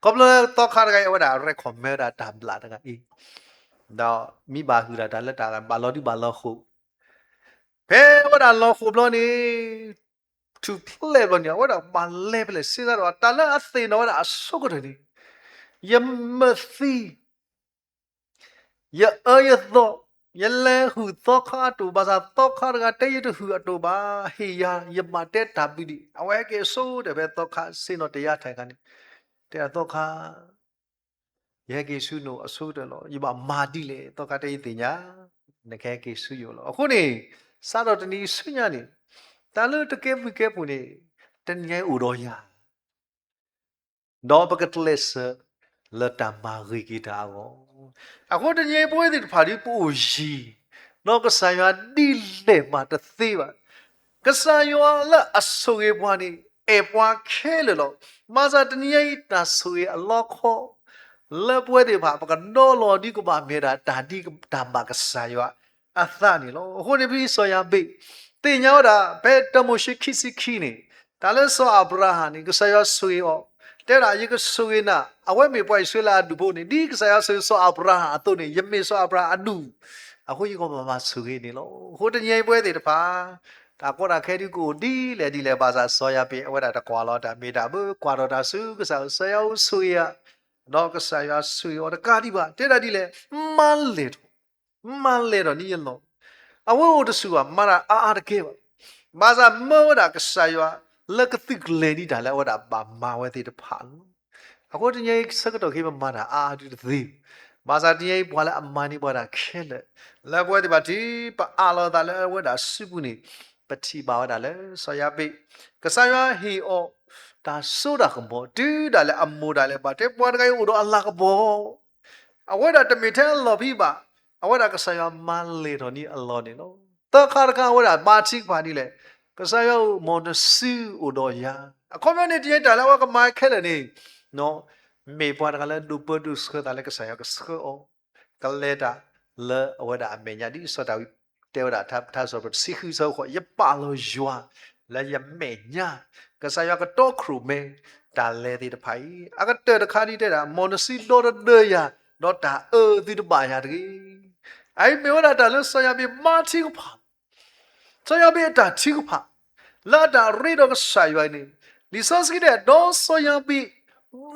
ခီဖျိလၢသီခါတဂၤအံၤ အဝဲဒၣ်ရဲၣ်ခီၣ်မဲဝဲဒၣ်တၢ်ဘျၣ်တဂၤအံၤ, ဒီးမ့ၢ်ဘၣ်ဟုၣ်ဒၣ်တၢ်လၢတၢ်ဘၣ်လီၤဒုဘၣ်လီၤဃိာ်, ဖဲအဝဲဒၣ်လီၤဃိာ်ဘျီန့ၣ် ထူၣ်ဖျဲးဘျီန့ၣ် အဝဲဒၣ်ဘၣ်လဲၤဖဲလဲၣ် စံးသးဒီး တၢ်လၢအသ့ၣ်နီၣ်ဝဲဒၣ်အဆိကတၢၢ်န့ၣ်, ယမုာ်သံ ယအၢယသီ, ယလဲၤဟုၣ်သီခါအတိၢ်, ဘၣ်ဆၣ်သီခါတဂၤတဲယတဟုၣ်အတိၢ်ဘၣ်, ဟ့ၣ်ယၤ ယမၤတဲတၢ်ဘျုးဒံး, အဝဲဟဲက့ၤအဆိကတၢၢ်ဖဲသီခါ စ့ၢ်နီၤတယါထဲခါန့ၣ်, တဲဒၣ်သီခါ ယဟဲက့ၤဆူနအိၣ်အဆိကတၢၢ်လီၤ, ယဘၣ်မၤဒ်လဲၣ်, သီခါတဲယသ့ၣ်ညါ, နကဟဲက့ၤဆူယအိၣ်လီၤ. အဃိန့ၣ် စးထီၣ်တနံၤဆူညါန့ၣ်, တၢ်လၢတကဲဘျုးကဲဖှိၣ်န့ၣ်, တနံၤညါအံၤအိၣ်ဒီးယၤ ဒီးပကကျဲးစၢးလၢတၢ်မၤဂ့ၤက့ၤတၢ်အဂီၢ်, အဃိတနံၤညါအံၤပဝဲသ့ၣ်တဖၣ်ဒ်ပအိၣ်ယံၤ, ဒီးကစၢ်ယွၤဒ်လဲၣ်မးတသ့ဘၣ်. ကစၢ်ယွၤလၢအဆိၣ်ဂ့ၤပှၤန့ၣ် အဲၣ်ပှၤခဲလၢာ်လီၤ. ဘၣ်ဆၣ်တနံၤညါအံၤ တၢ်ဆိၣ်ဂ့ၤအလီခီ လၢပဝဲသ့ၣ်တဖၣ် ပကဒီလီၤဒ်ကဘၣ်မ့ၢ်ဒၣ်တၢ်ဒ်တၢ်ဘၣ်ကစၢ်ယွၤအသးန့ၣ်လီၤ. အဃိန့ၣ် ဖဲစီၤယၤဘ့း သ့ၣ်ညါဝဲဒၣ် ဖဲတၢမိၤၡ့ခံဆံခံန့ၣ် တၢ်လၢစီၤအၤဘြၤဟၣ်န့ၣ် ကစၢ်ယွၤဆိၣ်ဂ့ၤအီၤ, တဲဒၣ် ယကဆိၣ်ဂ့ၤနၤ, အဝဲမ့ၢ်ပှၤအံၣ်စရ့လးအဒူၣ်ဖိန့ၣ် ဒ်ကစၢ်ယွၤဆိၣ်ဂ့ၤစီၤအၤဘြၤဟၣ်အသိးန့ၣ် ယမ့ၢ်စီၤအၤဘြၤဟၣ်အဒူၣ်, အဃိယကဘၣ်မၤဆိၣ်ဂ့ၤန့ၣ်လီၤ. အဃိတနံၤညါအံၤပဝဲသ့ၣ်တဖၣ် တၢ်ကီတၢ်ခဲဒ်ကအိၣ်ဒ်လဲၣ်ဒ်လဲၣ် ဘၣ်ဆၣ်စီၤယၤဘ့း အဝဲဒၣ်တကွၢ်လီၤတၢ်မ့ၢ်တၢ်ဘၣ် ကွၢ်ထီၣ်တၢ်ဆူကစၢ်အအိၣ် စီၤယၤဧၢဆိၣ်ဂ့ၤယၤ, ဒီးကစၢ်ယွၤဆိၣ်ဂ့ၤအီၤတကးဒံးဘၣ် တဲဒၣ်ဒ်လဲၣ်, မၤလဲၢ်ထီၣ် မၤလဲၢ်ထီၣ်န့ၢ်ယလီၢ်, အဝဲအိၣ်တဆူၣ်ဘၣ် မၤတၢ်အါအါတကဲဘၣ်, ဘၣ်ဆၣ်မၢဝဲဒၣ်ကစၢ်ယွၤ လၢကသုးကျဲၤန့ၢ်တၢ်လၢအဝဲဒၣ်ဘၣ်မၤဝဲသ့ၣ်တဖၣ်လီၤ. အဃိတနံၤညါအံၤဆၢကတီၢ်ခဲအံၤ ပမၤတၢ်အါအါဒုတသ့, ဘၣ်ဆၣ်တနံၤညါအံၤပှၤလၢအမၤန့ၢ်ပှၤတၢ်ခဲလၢာ် လၢပဝဲသ့ၣ်တဖၣ်ထံၣ် ပအးလီၤသးလၢအဝဲဒၣ်အစုပူၤန့ၣ်, ပထံၣ်ဘၣ်ဝဲဒၣ်လၢစီၤယၤဘ့း ကစၢ်ယွၤဟ့ၣ်အီၤ တၢ်စိတၢ်ကမီၤ တုၤဒၣ်လဲာ်အမိၢ်ဒၣ်လဲာ် ဘၣ်တဲပှၤတဂၤအံၤအိၣ်ဒီးအလၤကပီၤ အဝဲဒၣ်တမ့ၢ်ထဲအလီၢ်ဖဲဘၣ်, အဝဲဒၣ်ကစၢ်ယွၤမၤလဲၢ်ထီၣ်န့ၢ်အလီၢ်န့ၣ်လီၤ. သၢခါတခါအဝဲဒၣ်မၤထံကဖၣ်ဒ်လဲၣ်, ကစၢ်ယွၤဧၢ မ်နစုအိၣ်ဒီးယၤ, အခီပညီန့ၣ် တနံၤညါအံၤတၢ်လၢအဝဲကမၤခဲလၢာ်န့ၣ်, မ့ၢ်ပှၤတဂၤလၢဒိးပၢဒိးဆှၢသးလၢကစၢ်ယွၤကဆှၢအီၤ, ကလဲၤတၢ်လၢအဝဲဒၣ်အမဲာ်ညါ ဒ်စီၤဒၤဝံးတဲဝဲဒၣ် ထါစံးပတြၢၤတဆံဃုဆၢဃိး, ယပာ်လီၤယွၤလၢယမဲာ်ညါ, ကစၢ်ယွၤကတီခိၣ်ရိၣ်မဲ တၢ်လဲၤသ့ၣ်တဖၣ်အံၤ, အကတၢၢ်တခါဒ်တဲဒၣ် မ်နစုဒီသဒၢယၤ, ဒီးတၢ်အၢသုတဘၣ်ယၤတဂ့ၤ. အအံၤမ့ၢ်ဝဲဒၣ်တၢ်လၢစီၤယၤဘ့းမၤထံကဖၣ်, စီၤယၤဘ့းအတၢ်ထုကဖၣ် လၢအတၢ်ရ့ဒီးကစၢ်ယွၤန့ၣ်, လံာ်စီဆှံတဲ ဒီးစီၤယၤဘ့း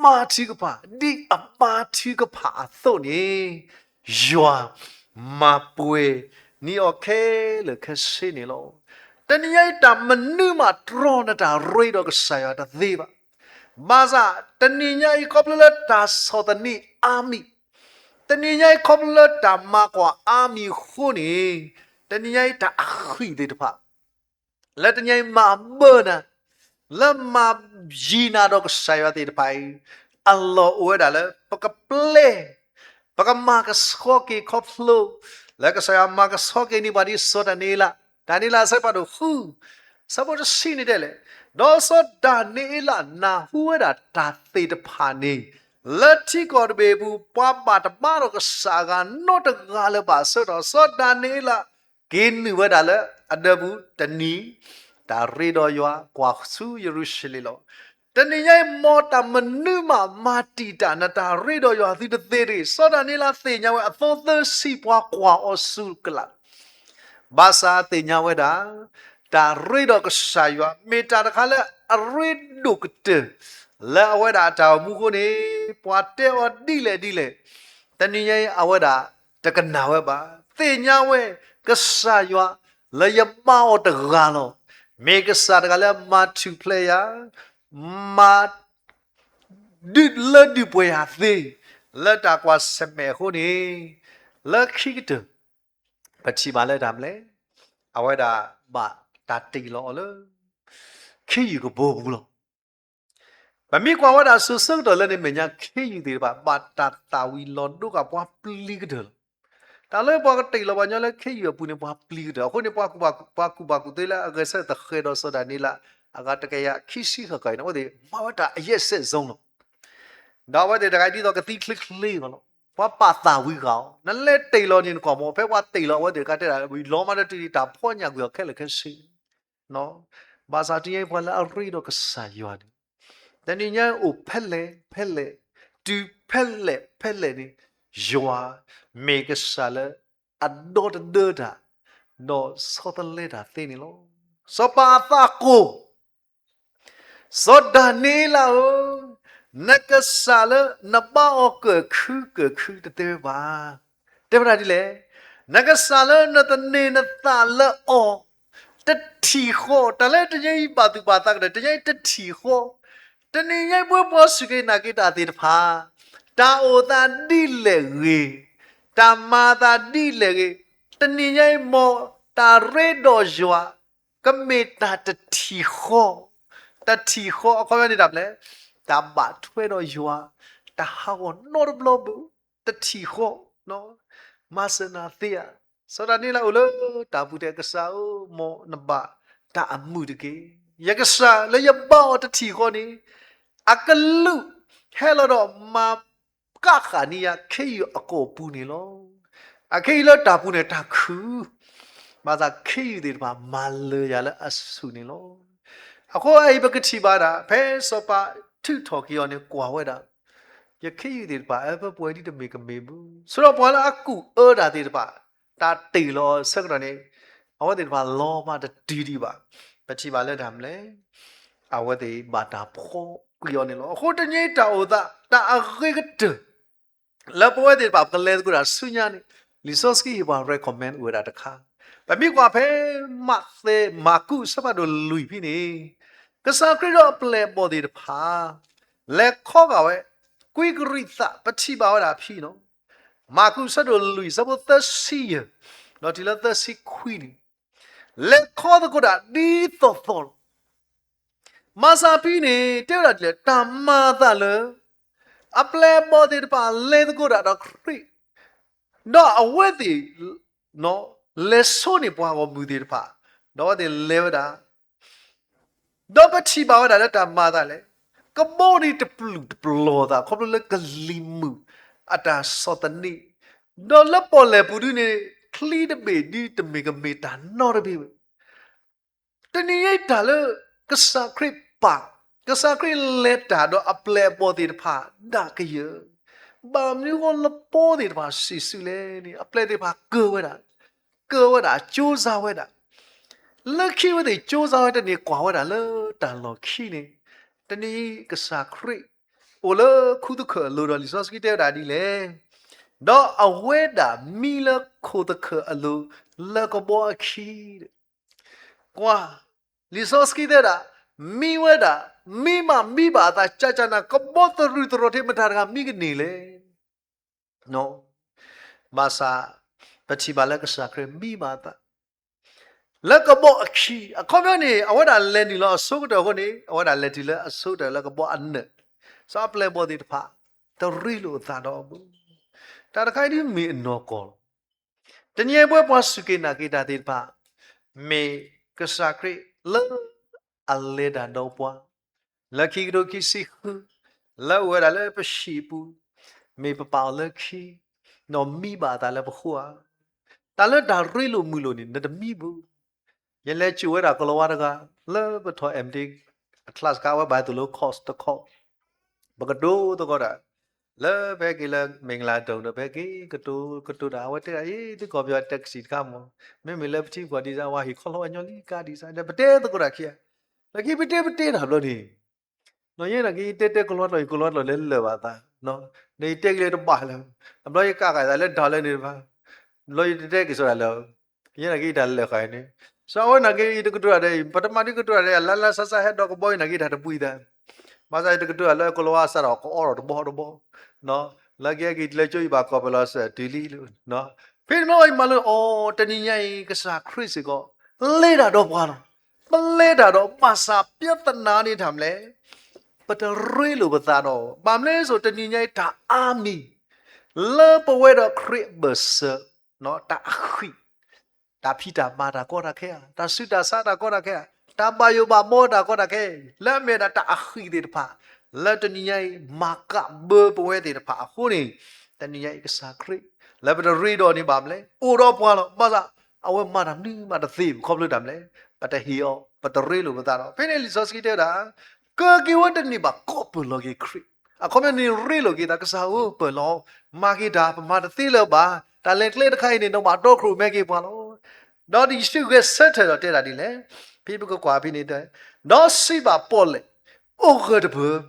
မၤထံကဖၣ်, ဒ်အမၤထံကဖၣ်အသိးန့ၣ် ယွၤမၤပှဲၤန့ၢ်အီၤခဲလၢာ်ခဲဆ့န့ၣ်လီၤ. တနံၤညါအံၤ တၢ်မနုၤမးတြီနတၢ်ရ့ဒီးကစၢ်ယွၤတသ့ဘၣ်. ဘၣ်ဆၣ်တနံၤညါအံၤ ခီဖျိလၢတၢ်ဆီၣ်သနံးအါမံၤ, တနံၤညါအံၤ ခီဖျိလၢတၢ်မၤကွၢ်အါမံၤအဃိန့ၣ်, တနံၤညါအံၤ တၢ်အဃံသ့ၣ်တဖၣ် လၢတနံၤညါအံၤ မၤဘၢနၤ, လၢမၤယံၤနၤဒီးကစၢ်ယွၤသ့ၣ်တဖၣ်အံၤ, အလီၢ်အိၣ်ဝဲဒၣ်လၢ ပကပျဲ, ပကမၤကဆှီက့ၤခီဖျိ လၢကစၢ်ယွၤမၤကဆှီက့ၤန့ၢ်ပှၤဒ်စီၤဒၤနံးအ့လး, ဒၤနံးအ့လးအဆၢဖးဒိၣ်ဃု ဆၢဖိတဆံန့ၣ်တဲလဲၣ်, ဒီးစီၤဒၤနံးအ့လးနၢ်ဟူဝဲဒၣ်တၢ်သ့ၣ်တဖၣ်န့ၣ်, လၢထံကီၢ်တဘ့ၣ်အပူၤ ပှၤဘၣ်တဘါဒီးကစၢ်အဂၤနီတဂၤလၢၤဘၣ်အဆၢကတီၢ်, စီၤဒၤနံးအ့လး က့ၤနုာ်ဝဲဒၣ်လၢအဒၢးပူၤတနံၤ, တၢ်ရ့ဒီးယွၤကွၢ်ဆူယရူၤၡလ့ၣ်လီၤ. တနံၤညါအံၤ မ်တၢ်မနုၤမးမၤတံာ်တာ်နတၢ်ရ့ဒီးယွၤသုတသ့တဂ့ၤ. စီၤဒၤနံးအ့လးသ့ၣ်ညါဝဲ အသီသၢဆံပှၤကွၢ်အီၤဆူကလး ဘၣ်ဆၣ်သ့ၣ်ညါဝဲဒၣ် တၢ်ရ့ဒီးကစၢ်ယွၤ မ့ၢ်တၢ်တခါလၢအရ့ဒိၣ်ကတၢၢ် လၢအဝဲဒၣ်အတၢ်အိၣ်မူအဃိန့ၣ် ပှၤတဲအီၤဒ်လဲၣ်ဒ်လဲၣ်, တနံၤညါအံၤအဝဲဒၣ်တကနၣ်ဝဲဘၣ်. သ့ၣ်ညါဝဲ ကစၢ်ယွၤလၢယဘါအီၤတဂၤလီၤ. မ့ၢ်ကစၢ်တဂၤလၢမၤထူၣ်ဖျဲးယၤ, မၤ ဒုးလၢဒုးပှဲၤယၤသ့, လၢတၢ်ကွၢ်ဆၢၣ်မဲာ်အဃိန့ၣ်, လၢခံကတၢၢ် ပထံၣ်ဘၣ်လၢတၢ်မနုၤလဲၣ်, အဝဲဒၣ်ဘၣ်တၢ်တ့ၢ်လီၤအီၤလၢ ခ့ယုၢ်ကဘီပူၤလီၤ. ပမ့ၢ်ကွၢ်ဝဲဒၣ်စိၤဆၢကတီၢ်လၢန့ၣ် မဲာ်ညါခ့ယုၢ်သ့ၣ်တဖၣ် ဘၣ်တၢ်သၣ်ဝံၤလီၤဒိက့ၤပှၤပျံၤကတၢၢ်လီၤ. တၢ်လၢပှၤကတ့ၢ်လီၤပှၤညီလၢခ့ယုၢ်အပူၤန့ၣ် ပှၤပျံၤကတၢၢ်. အဃိန့ၣ် ပှၤကူၣ်ဘၣ်ကူၣ်သ့လၢအဂဲၤဆၢထၢၣ်သဃဲၤဒီး စီၤဒၤနံးယ့လး အဂၤတကယၤခံဆံဃၣ်ဃၣ်အံၤန့ၣ် အဝဲသ့ၣ်မၤဝဲတၢ်အယဲၢ်စဲးစိလီၤ. ဒီးအဝဲသ့ၣ်တဂၤဒ်သိးကသံချ့ချ့အဂီၢ်လီၤ. ပှၤပာ်သၣ်ဝံၤဃာ်အီၤ, နလဲၤတ့ၢ်လီၤန့ၣ် နကွၢ်မး ဖဲပှၤတ့ၢ်လီၤအဝဲသ့ၣ်တခါတဲဒၣ် ဝံၤလီၤမးတတုၤဒံး တၢ်ဖီညၣ်ကွံာ်အီၤခဲလၢာ်ခဲဆ့ ဘၣ်ဆၣ်တနံၤညါအံၤ ပှၤလၢအရ့ဒီးကစၢ်ယွၤန့ၣ် တနံၤညါအံၤအိၣ်ဖဲလဲၣ် ဖဲလဲၣ်, တုၤဖဲလဲၣ်ဖဲလဲၣ်န့ၣ်, ယွၤမ့ၢ်ကစၢ်လၢအဒီတဒၢတၢ်, ဒီးဆီတလဲတၢ်သ့န့ၣ်လီၤ. စီၤပၤအသးကိၢ် စီၤဒၤနံးယ့လးဧၢ, နကစၢ်လၢနဘါအီၤကၢၢ်ခုကၢၢ်ခုတတဲဝဲဘၣ်. တဲဝဲဒၣ်ဒ်လဲၣ်, နကစၢ်လၢနသန့ၤနသးလၢအီၤ တထံၣ်ဃီ, တၢ်လၢတနံၤညါအံၤဘၣ်သူၣ်ဘၣ်သးကတၢၢ် တနံၤညါအံၤတထံၣ်ဃီ, တနံၤညါအံၤပှၤပှၤစူၢ်က့ၤနာ်က့ၤတၢ်သ့ၣ်တဖၣ် တၢ်အိၣ်သးဒ်လဲၣ်ဂ့ၤ, တၢ်မၤသးဒ်လဲၣ်ဂ့ၤ, တနံၤညါအံၤမ်တၢ်ရ့ဒီးယွၤ ကမ့ၢ်တၢ်တထံၣ်ဃီ, တထံၣ်ဃီ အခီပညီန့ၣ်တၢ်မနုၤလဲၣ်, တၢ်ဘၣ်ထွဲဒီးယွၤ တဟးဂီၤနီတဘျီဘၣ်, တထံၣ်ဃီ, မၤစၢၤနၤသ့ဧါ. စီၤဒၤနံးယ့လးအိၣ်လၢတၢ်ပူၤတဲ ကစၢ်ဧၢ, မ်နဘၣ်တၢ်အမုာ်တက့ၢ်. ယကစၢ်လၢယဘါအီၤတထံၣ်ဃီန့ၣ် အကလူးဟဲလီၤဒီးမၤကၣ်ဃာ်န့ၢ်ယၤခ့ယုၢ်အကီၢ်ပူၤန့ၣ်လီၤ. အခဲအံၤလၢတၢ်ပူၤန့ၣ်တၢ်ခုၣ်, ဘၣ်ဆၣ်ခ့ယုၢ်သ့ၣ်တဖၣ်မၤလၢာ်ယၤလၢအဆူၣ်န့ၣ်လီၤ. အဃိအံၤပကထံၣ်ဘၣ်ဒၣ် ဖဲစီၤပၤထုးထီၣ်က့ၤအီၤန့ၣ် ကွၢ်ဝဲဒၣ် ယခ့ယုၢ်သ့ၣ်တဖၣ် အၢပှဲၤပှဲၤဒ်တမ့ၢ်ကမ့ၢ်ဘၣ်. ဆိဒီးပှၤလၢအကူၣ်အၢတၢ်သ့ၣ်တဖၣ် တၢ်တ့ၢ်လီၤအီၤဆၢကတီၢ်န့ၣ် အဝဲသ့ၣ်တဖၣ်လီၤမးတတုၤဒံးဘၣ်. ပထံၣ်ဘၣ်လၢတၢ်မနုၤလဲၣ်, အဝဲသ့ၣ်ဘၣ်တၢ်ဖှီၣ်ကွံာ်အီၤန့ၣ်လီၤ. အဃိတနံၤညါအံၤတၢ်အိၣ်သး တၢ်အဂ့ၤကတၢၢ် လၢပဝဲသ့ၣ်တဖၣ်ပကလဲၤသကိးတၢ်ဆူညါန့ၣ် လံာ်စီဆှံဟ့ၣ်ပှၤ recommend အိၣ်ဝဲဒၣ်တခါ. ပမ့ၢ်ကွၢ်ဖဲ မးသဲ မၢ်ကူးအဆၢဖးဒိၣ်လွံၢ်ဖဲန့ၣ် ကစၢ်ခရံာ်ဒီးအပျဲၢ်အဘီၣ်သ့ၣ်တဖၣ် လဲၤခီဂာ်ဝဲ ကွံကရံၣ်သး ပထံၣ်ဘၣ်ဝဲဒၣ်ဖဲန့ၣ် မၢ်ကူးအဆၢဒိၣ်လွံၢ် အဆၢဖိသၢဆံယဲၢ် ဒီးတုၤလၢသၢဆံခွံန့ၣ် လဲၤခီသကိးတၢ်ဒ်သိးသိးလီၤ. မၤစၢၤဖဲန့ၣ် တဲဝဲဒၣ်ဒ်လဲၣ်, တၢ်မၤအသးလၢ အပျဲၢ်အဘီၣ်သ့ၣ်တဖၣ်လဲၤသကိးတၢ်ဒီးခရံာ်, ဒီးအဝဲသ့ၣ် လဲၤဆိန့ၢ်ပှၤဂီၢ်မုၢ်သ့ၣ်တဖၣ်, ဒီးအဝဲသ့ၣ်လဲၤဝဲဒၣ် ဒီးပထံၣ်ဘၣ်ဝဲဒၣ်လၢတၢ်မၤအသးလဲၣ်, ကဘီန့ၣ်တပျုာ်တပျီၤသး ခီဖျိလၢကလံၤမုၢ်အတၢ်ဆီၣ်သနံး, ဒီးလၢပီၣ်လဲၣ်ပူၤဒုန့ၣ် ချံတဘ့ၣ်ဒုတမ့ၢ်ကမ့ၢ်တၢ်နီတဘ့ၣ်ဘၣ်. တနံၤညါအံၤတၢ်လၢ ကစၢ်ခရံာ်ပာ်, ကစၢ်ခရံာ်လဲၤတၢ်ဒီးအပျဲၢ်အဘီၣ်သ့ၣ်တဖၣ်ဒၣ်ကယၢၤ, ဘၣ်မနုၤဃိလၢပီသ့ၣ်တဖၣ်စံးဆူလဲၣ်န့ၣ် အပျဲၢ်သ့ၣ်တဖၣ်ကၢၢ်ဝဲဒၣ်, ကၢၢ်ဝဲဒၣ် ကၠိစါဝဲဒၣ်, လၢခံဝဲသ့ၣ်ကၠိစါဝဲတန့ၢ်ကွၢ်ဝဲဒၣ်လၢတၢ်လီၢ်ခံန့ၣ်, တနံၤအံၤကစၢ်ခရံာ် အိၣ်လၢခိသခၢၣ်အလိၤဒီးလံာ်စီဆှံတဲဝဲဒၣ်ဒ်လဲၣ်, ဒီးအဝဲဒၣ်မံလၢခိသခၢၣ်အလိၤ လၢကဘီအခံ ကွၢ်, လံာ်စီဆှံတဲဝဲဒၣ်, မံဝဲဒၣ်, မံမးမံဘၣ်အသး ကၠးကၠးနၤ ကဘီသရူးသရိာ်ထံးမတၤတဂၤမံကန့ၢ်လဲၣ်. ဘၣ်ဆၣ် ပထံၣ်ဘၣ်လၢကစၢ်ခရံာ်မံဘၣ်အသး လၢကဘီအခံ, အခီပညီန့ၣ် အဝဲဒၣ်လဲၤနုာ်လီၤအဆိကတၢၢ်အဃိန့ၣ် အဝဲဒၣ်လဲၤတုၤလၢအဆိကတၢၢ်လၢကဘီအနၢၣ်, စီၤအပျဲၢ်အဘီၣ်သ့ၣ်တဖၣ် တရ့လိာ်အသးဒီးအီၤဘၣ်. တၢ်တခါအံၤဒ်မ့ၢ်အနီၢ်ကီၢ်လီၤ. တနံၤအံၤပဝဲပှၤစူၢ်က့ၤနာ်က့ၤတၢ်သ့ၣ်တဖၣ် မ့ၢ်ကစၢ်ခရံာ်လၢအလဲၤတၢ်ဒီးပှၤ လၢခံကထိခံဆံဃု လၢအအိၣ်ဝဲဒၣ်လၢပဟံၣ်ပူၤ, မ့ၢ်ပပာ်အီၤလၢခံ, ဒီးမံဘၣ်အသးလၢပဃိဧါ. တၢ်လၢတၢ်ရ့လိာ်မုာ်လိာ်န့ၣ် နတမံဘၣ်. ယလဲၤစိာ်ဝဲဒၣ်ကလီၤဝါတဂၤ လၢပထီၣ် M.Div အ class ခါ အဝဲဘၣ်သိၣ်လိ course တခီ ပကတိၤသကိးတၢ် လၢဖဲက့ၤလၢ မ့ၢ်ကလၤဒိၣ်ဒီး ဖဲက့ၤကတိၤကတိၤတၢ် အဝဲတဲဒၣ် အ့ သုကိးပယီၤ taxi တခါမး, မ့မ့ၢ်လၢပထံပကီၢ်ဒ်စါ ဝဲဟ့ၣ်ခီလီၤဝဲညီလံကါဒ်စါ ဒီးပတဲသကိးတၢ်ခံဂၤ, လၢခံပတဲပတဲတၢ်ဘျီန့ၣ် နီၢ်ယဲနာ်က့ၤ တဲတဲကလီတၢ်အံၤ ကလီတၢ်လဲၤလၢာ်ဘၣ်သး ဒီးယတဲက့ၤလၢတဘၣ်လၢၤ, အဘျီယကးဃာ်သးလၢဒၢလၢန့ၣ်တဖၣ်, ဘျီယတတဲက့ၤစီၤဒၣ်လၢ ယဲနာ်က့ယတၢ်လဲၤဃာ်န့ၣ်, စီၤအဝဲနာ်က့ယတကတိၤတၢ်ဒီး ပတမၤဒ်ကတိၤတၢ်ဒီး လၢလၢဆါဆါဟဲဒီးကဘီယူၤနာ်က့ယတၢ်တပှံၤသး, ဘၣ်ဆၣ်ယတကတိၤတၢ်လၢကလီၤဝါစးဒီးကအီဒီးတဘီတဘီ, လၢကဟဲက့ၤလၢကၠိယဘၣ်ကီၢ်ပယီၤလီၤစၢၤတုၤလံလၢ, ဖဲန့ၣ်မ့ၢ်ယမၤလိအီၤ တနံၤညါအံၤ ကစၢ်ခရံာ်စ့ၢ်ကီး လဲၤတၢ်ဒီးပှၤလီၤ. ပလဲၤတၢ်ဒီးဘၣ်ဆၣ် ပြဿနာန့ၣ်တၢ်မနုၤလဲၣ်, ပတရ့လိာ်ပသးဒီး, ဘၣ်မနုၤလဲၣ်စိၤ တနံၤညါအံၤတၢ်အါမံၤ လၢပဝဲဒီးခရံာ်အဘၢၣ်စၢၤ, တၢ်အဃံၣ်, တၢ်ဖံးတၢ်မၤတၢ်ကီတၢ်ခဲဧါ, တၢ်ဆူးတၢ်ဆါတၢ်ကီတၢ်ခဲဧါ, တၢ်ဘၣ်ယိၣ်ဘၣ်ဘီတၢ်ကီတၢ်ခဲ, လၢအမ့ၢ်ဒၣ်တၢ်အဃံၣ်သ့ၣ်တဖၣ်, လၢတနံၤညါအံၤ မၤကးဘၢပဝဲသ့ၣ်တဖၣ်အဃိန့ၣ်, တနံၤညါအံၤကစၢ်ခရံာ် လၢပတရ့ဒီးန့ၣ်ဘၣ်မနုၤလဲၣ်, အိၣ်ဒီးပှၤလီၤ. ဘၣ်ဆၣ် အဝဲမၤတၢ်မနုၤမးတသ့ဘၣ် ခီဖျိတၢ်မနုၤလဲၣ်, ပတဟ့ၣ်အီၤ, ပတရ့လိာ်ပသးဒီး, ဖဲန့ၣ်လံာ်စီဆှံတဲဝဲဒၣ် ကက့ၤဝဲတန့ၢ်ဘၣ် ကိးပၢၢ်လီၤက့ၤခရံာ်, အခီပညီန့ၣ်ရ့လိာ်က့ၤသး ကစၢ်ဧၢ ပၢၢ်လီၤ, မၤက့ၤတၢ် ပမၤတသ့လၢၤဘၣ်, တၢ်လဲၤကျဲတခါအံၤန့ၣ် နဘၣ်တီခိၣ်ရိၣ်မဲက့ၤပှၤလီၤ. ဒီးယ့ၣ်ၡူးဂဲၤဆၢထၢၣ်ဒီးတဲဒၣ်ဒ်လဲၣ်, ဖဲပကကွၢ်ဖဲန့ၣ်တဲ, ဒီးစံးဘၣ်ပီၣ်လဲၣ်, အိၣ်ဂၢၢ်တပၢၢ်,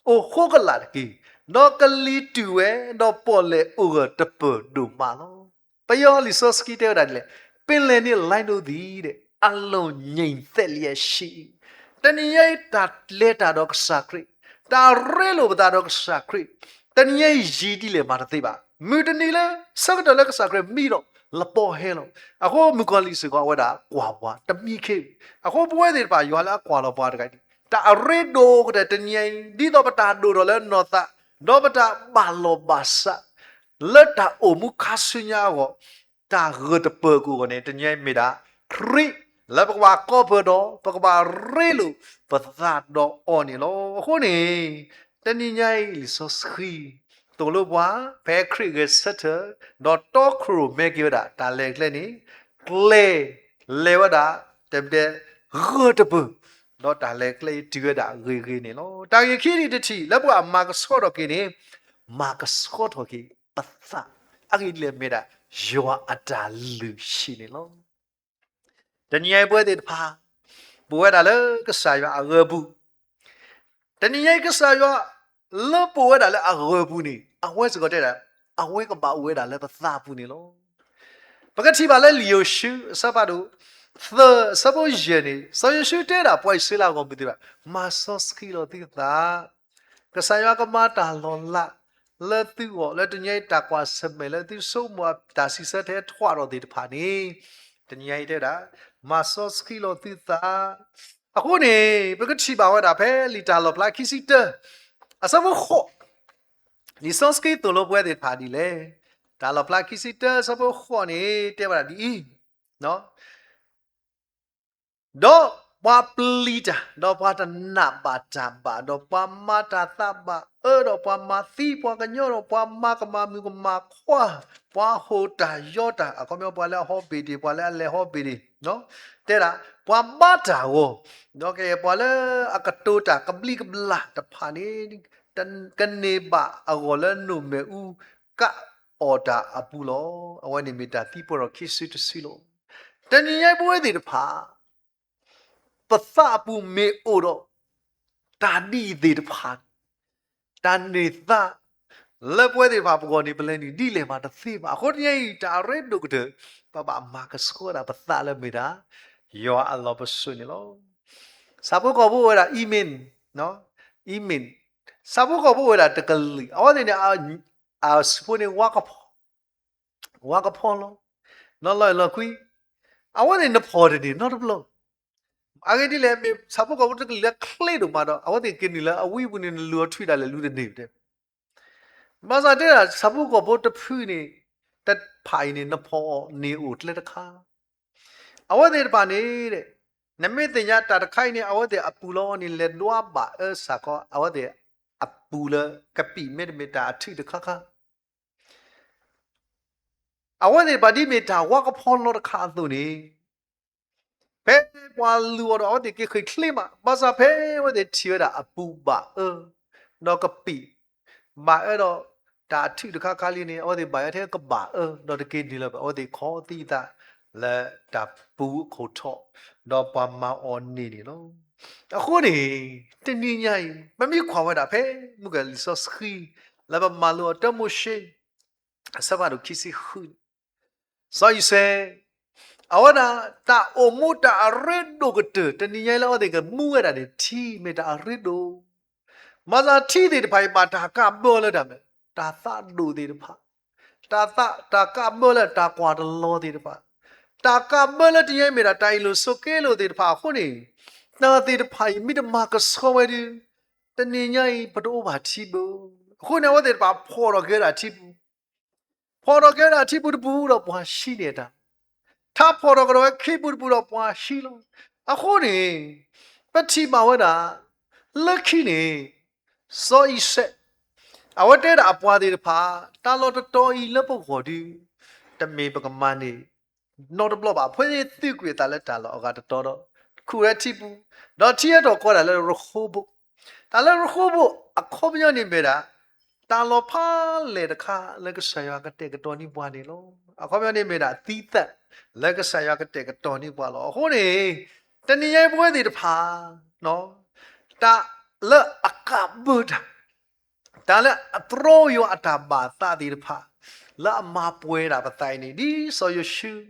အိၣ်ဃိကလာ်တက့ၢ်, ဒီးကလံၤတူၢ်ဝဲ, ဒီးပီၣ်လဲၣ်အိၣ်ဂၢၢ်တပၢၢ်ဒိၣ်မးလီၤ. ပယီၤလံာ်စီဆှံတဲဝဲဒၣ်ဒ်လဲၣ်, ပင်လယ်နှင့်လှိုင်းတို့သည် အလွန်ငြိမ်သက်လျက်ရှိ, တနံၤညါအံၤတၢ်လဲၤတၢ်ဒီးကစၢ်ခရံာ်, တၢ်ရ့လိာ်ပသးဒီးကစၢ်ခရံာ်, တနံၤညါအံၤယံာ်ဒ်လဲၣ်မးတသ့ဘၣ်, မုၢ်တနံၤလၢဆၢကတီၢ်လၢကစၢ်ခရံာ်မံဒီး လပီဟဲလီၤ. အဃိမုၣ်ကီၤလံၢ်စ့ၢ်ကီးအဝဲဒၣ်ကွၢ်ပှၤတမံခ့, အဃိပဝဲသ့ၣ်တဖၣ် ယွၤလၢအကွၢ်လီၤပှၤတဂၤအံၤ, တၢ်အရ့ဒိၣ်ကတၢၢ်တနံၤညါအံၤ ဒ်သိးပတၢ်ဒိၣ်ထီၣ်လၢနီၢ်သး, ဒီးပတၢ်ဘၣ်လီၤဘၣ်စး လၢတၢ်အိၣ်မူခါဆူညါအဂီၢ်, တၢ်ဂၢၢ်တပၢၢ်ကအိၣ်အဂီၢ်န့ၣ် တနံၤညါအံၤမ့ၢ်ဒၣ် ခရံာ်လၢပကဘၣ်ကိးပၢၢ်ဒီး ပကဘၣ်ရ့လိာ်ပသးဒီးအီၤန့ၣ်လီၤ. အဃိန့ၣ် တနံၤညါအံၤလံာ်စီဆှံ သိၣ်လိပှၤ ဖဲခရံာ်ဂဲၤဆၢထၢၣ် ဒီးတီခိၣ်ရိၣ်မဲက့ၤဝဲဒၣ် တၢ်လဲၤကျဲန့ၣ် ကျဲလဲၤဝဲဒၣ် တဲတဲ ဂၢၢ်တပၢၢ်, ဒီးတၢ်လဲၤကျဲအံၤတုၤဝဲဒၣ်ဂ့ၤဂ့ၤန့ၣ်လီၤ. တၢ်ဂ့ၢ်ခံထံၣ်တထံၣ် လၢပှၤအမၤကဆှီထီၣ်က့ၤန့ၣ် မၤကဆှီထီၣ်က့ၤပသး, အဂ့ၢ်ဒ်လဲၣ်မ့ၢ်ဒၣ် ယွၤအတၢ်လုၢ်ဟံၣ်န့ၣ်လီၤ. တနံၤညါအံၤပဝဲသ့ၣ်တဖၣ် ပဝဲဒၣ်လၢကစၢ်ယွၤအဂၢၤပူၤ, တနံၤညါအံၤကစၢ်ယွၤ လၢပဝဲဒၣ်လၢအဂၢၤပူၤန့ၣ် အဝဲစ့ၢ်ကီးတဲဒၣ် အဝဲကဘၣ်အိၣ်ဝဲဒၣ်လၢပသးပူၤန့ၣ်လီၤ. ပကထံၣ်ဘၣ်လၢလံာ်ယိၤၡူ အဆၢဖးဒိၣ် သၢ အဆၢဖိယဲၢ်န့ၣ် စီၤယိၤၡူတဲဒၣ်ပှၤအံၣ်စရ့လးအဂီၢ်မုၢ်သ့ၣ်တဖၣ် မၤစီဆှံလီၤသုသး, ကစၢ်ယွၤကမၤတၢ်လီၤလး လၢသုဂီၢ် လၢတနံၤညါအံၤတၢ်ကွၢ်ဆၢၣ်မဲာ် လၢသုဆိကမိၣ်တၢ်စံးဆၢထဲထွဲထီၣ်သ့ၣ်တဖၣ်န့ၣ် တနံၤညါအံၤတဲဝဲဒၣ် မၤစီဆှံလီၤသုသး. အဃိန့ၣ် ပကထံၣ်ဘၣ်ဝဲဒၣ်ဖဲလံာ်တၢ်လီၣ်ဖျါခံဆံတၢ အဆၢဖိဃိး, လံာ်စီဆှံသိၣ်လိပဝဲသ့ၣ်တဖၣ်ဒ်လဲၣ်. တၢ်လီၣ်ဖျါခံဆံတၢ အဆၢဖိဃိးန့ၣ် တဲဝဲဒၣ်ဒ်အံၤ ဒီးပှၤပျံၤတၢ်, ဒီးပှၤတနာ်ဘၣ်တၢ်ဘၣ်, ဒီးပှၤမၤတၢ်သးဘၣ်အၢ, ဒီးပှၤမၤသံပှၤကညီ, ဒီးပှၤမၤကမၤမုၣ်ကမၤခွါ, ပှၤဟိၣ်တၢ်ယီတၢ်, အခီပညီပှၤလၢအဟီဘ့ၣ်ဒ့ၣ်, ပှၤလၢအလဲၤဟီဘ့ၣ်ဒ့ၣ်, တဲဒၣ် ပှၤဘါတၢ်ဂီၤ, ဒီးကယဲၢ်ပှၤလၢအကတိၤတၢ်ကဘျံးကဘျၣ်တဖၣ်န့ၣ် ကန့ၢ်ဘၣ်အဂီၢ်လၢနိၣ်မဲာ်အူကးအီၣ်တၢ်အပူၤလီၤ. အဝဲန့ၣ်မ့ၢ်တၢ်သံပှဲၤထီၣ်ခံစုတစုလီၤ. တနံၤညါအံၤပဝဲသ့ၣ်တဖၣ် ပသးအပူၤမ့ၢ်အိၣ်ဒီး တၢ်ဒ်အံၤသ့ၣ်တဖၣ် တၢ်န့ၢ်သါ လၢပဝဲသ့ၣ်တဖၣ်ပဂီၢ်န့ၣ် ပလဲၤနုာ်ဒ်လဲၣ်မးတသ့ဘၣ်. အဃိတနံၤညါအံၤ တၢ်အရ့ဒိၣ်ကတၢၢ် ပဘၣ်မၤကဆှီဒၣ်ပသးလၢမ့ၢ်ဒၣ် ယွၤအလီၢ်ပစိာ်န့ၣ်လီၤ. ဆၣ်ဖိကီၢ်ဖိအိၣ်ဝဲဒၣ် email, email, ဆၣ်ဖိကီၢ်ဖိအိၣ်ဝဲဒၣ်တကလုာ် အဝဲသ့ၣ်န့ၣ် အစုဖိန့ၣ် ဝါကဖီ, ဝါကဖီလီၤ. နီၢ်လီၢ်လီၢ်ကွံ အဝဲသ့ၣ်နဖီၣ်တန့ၢ်နီတဘျီ. အဂ့ၢ်ဒ်လဲၣ် မ့ၢ်ဆၣ်ဖိကီၢ်ဖိတကလုာ်လၢချ့ဒိၣ်မးဒီး အဝဲသ့ၣ်က့ၤနုာ်လၢအဝံပူၤန့ၣ် နလူၤအီၤထွံၣ်ဒၣ်လဲာ်လူၤတန့ၢ်တဲ. ဘၣ်ဆၣ်တဲဒၣ် ဆၣ်ဖိကီၢ်ဖိတဖုန့ၣ် တဖၣ်အံၤန့ၣ် နဖီၣ်အီၤန့ၢ်အိၣ်ကျဲတခါ အဝဲသ့ၣ်တဖၣ်န့ၣ် နမ့ၢ်သ့ၣ်ညါတၢ်တခါအံၤန့ၣ် အဝဲသ့ၣ်အပူၤလီၤန့ၣ် လဲၤဒွးဘၣ်အၢစ့ၢ်ကီး အဝဲသ့ၣ်အပူၤလၢကပံာ်မ့တမ့ၢ်တၢ်အထုးတခါခါ အဝဲသ့ၣ်တဖၣ်ဒ်မ့ၢ်တၢ်ဝါကဖီလီၤတခါအသိးန့ၣ် ဖဲပှၤလူၤအီၤဒီး အဝဲသ့ၣ်က့ၤဃ့ၢ်ချ့မး ဘၣ်ဆၣ်ဖဲအဝဲသ့ၣ်ထံၣ်ဝဲဒၣ်အပူၤဘၣ်အၢ ဒီးကပံာ် ဘၣ်အၢဒီး တၢ်အထုးတခါခါလံန့ၣ် အဝဲသ့ၣ်ဘၣ်ယွၤထဲကဘၣ်အၢ ဒီးတက့ၤနုာ်လၢၤဘၣ် အဝဲသ့ၣ်ခီသံသးလၢတၢ်ပူၤအခိၣ်ထီၣ် ဒီးပှၤမၤအီၤန့ၢ်န့ၣ်လီၤ. အဃိန့ၣ် တနံၤညါအံၤ ပမ့ၢ်ကွၢ်ဝဲဒၣ်ဖဲမုၢ်ကလံာ်စီဆှံ လၢပမၤလိအီၤ တၢမိၤၡ့ အဆၢဖးဒိၣ်ခံဆံဃုန့ၣ်, စီၤယံးစဲ အဝဲဒၣ် တၢ်အိၣ်မူတၢ်အရ့ဒိၣ်ကတၢၢ် တနံၤညါအံၤလၢအဝဲသ့ၣ်ကမူဝဲဒၣ်န့ၣ် ထံမ့ၢ်တၢ်အရ့ဒိၣ်, ဘၣ်ဆၣ်ထံသ့ၣ်တဖၣ်အံၤ ဘၣ်တၢ်ကးဘၢလၢတၢ်မနုၤလဲၣ်, တၢ်သးဒိၣ်သ့ၣ်တဖၣ်, တၢ်သး တၢ်ကးဘၢလၢတၢ်ကွၢ်တလီၤသ့ၣ်တဖၣ်, တၢ်ကးဘၢလၢတနံၤညါအံၤမ့ၢ်ဒၣ်တၢ်အ့ၣ်လိာ်ဆိးက့လိာ်သ့ၣ်တဖၣ်အဃိန့ၣ်, တၢ်သ့ၣ်တဖၣ်အံၤမ့ၢ်တမၤကဆှီဝဲဒီး တနံၤညါအံၤ ပတအိၣ်ဘၣ်ထံဘၣ်. အဃိန့ၣ် အဝဲသ့ၣ်တဖၣ်ဖီၣ်ထီၣ်က့ၤဝဲဒၣ်ထံပူၤ, ဖီၣ်ထီၣ်က့ၤဝဲဒၣ်ထံပူၤတပူၤဒီးပှၤဟံးန့ၢ်တၢ်, ထါဖီၣ်ထီၣ်ကဒီးဝဲခ့ပူၤတပူၤဒီးပှၤဟံးလီၤ. အဃိန့ၣ် ပထံၣ်ဘၣ်ဝဲဒၣ် လၢခံန့ၣ် စီၤယံးစဲ အဝဲတဲဒၣ်အပှၤသ့ၣ်တဖၣ်, တၢ်လီၢ်တတီၤအံၤလၢပဂီၢ်ဒုး တမ့ၢ်ပကမၤန့ၢ် နီတဘျီဘၣ်. အဝဲသ့ၣ်သုးကွံာ်အသးလၢတၢ်လီၢ်အဂၤတတီၤဒီး ခူၣ်ဝဲထံပူၤ, ဒီးထံဟဲထီၣ်ကီးဒၣ်လၢရဃိဘိၣ်, တၢ်လၢရဃိဘိၣ်အခီပညီန့ၣ်မ့ၢ်ဒၣ် တၢ်လီၢ်ဖးလဲၢ်တခါလၢကစၢ်ယွၤကတဲာ်ကတီၤန့ၢ်ပှၤန့ၣ်လီၤ. အခီပညီန့ၣ်မ့ၢ်ဒၣ်သံသး လၢကစၢ်ယွၤကတဲာ်ကတီၤန့ၢ်ပှၤလီၤ. အဃိန့ၣ် တနံၤညါအံၤပဝဲသ့ၣ်တဖၣ် တၢ်လၢအကးဘၢတၢ် တၢ်လၢအသြီယွၤအတၢ်ဘၣ်သးသ့ၣ်တဖၣ် လၢအမၤပှဲၤဒၣ်ပသးအံၤန့ၣ် ဒ်စီၤယိၤၡူး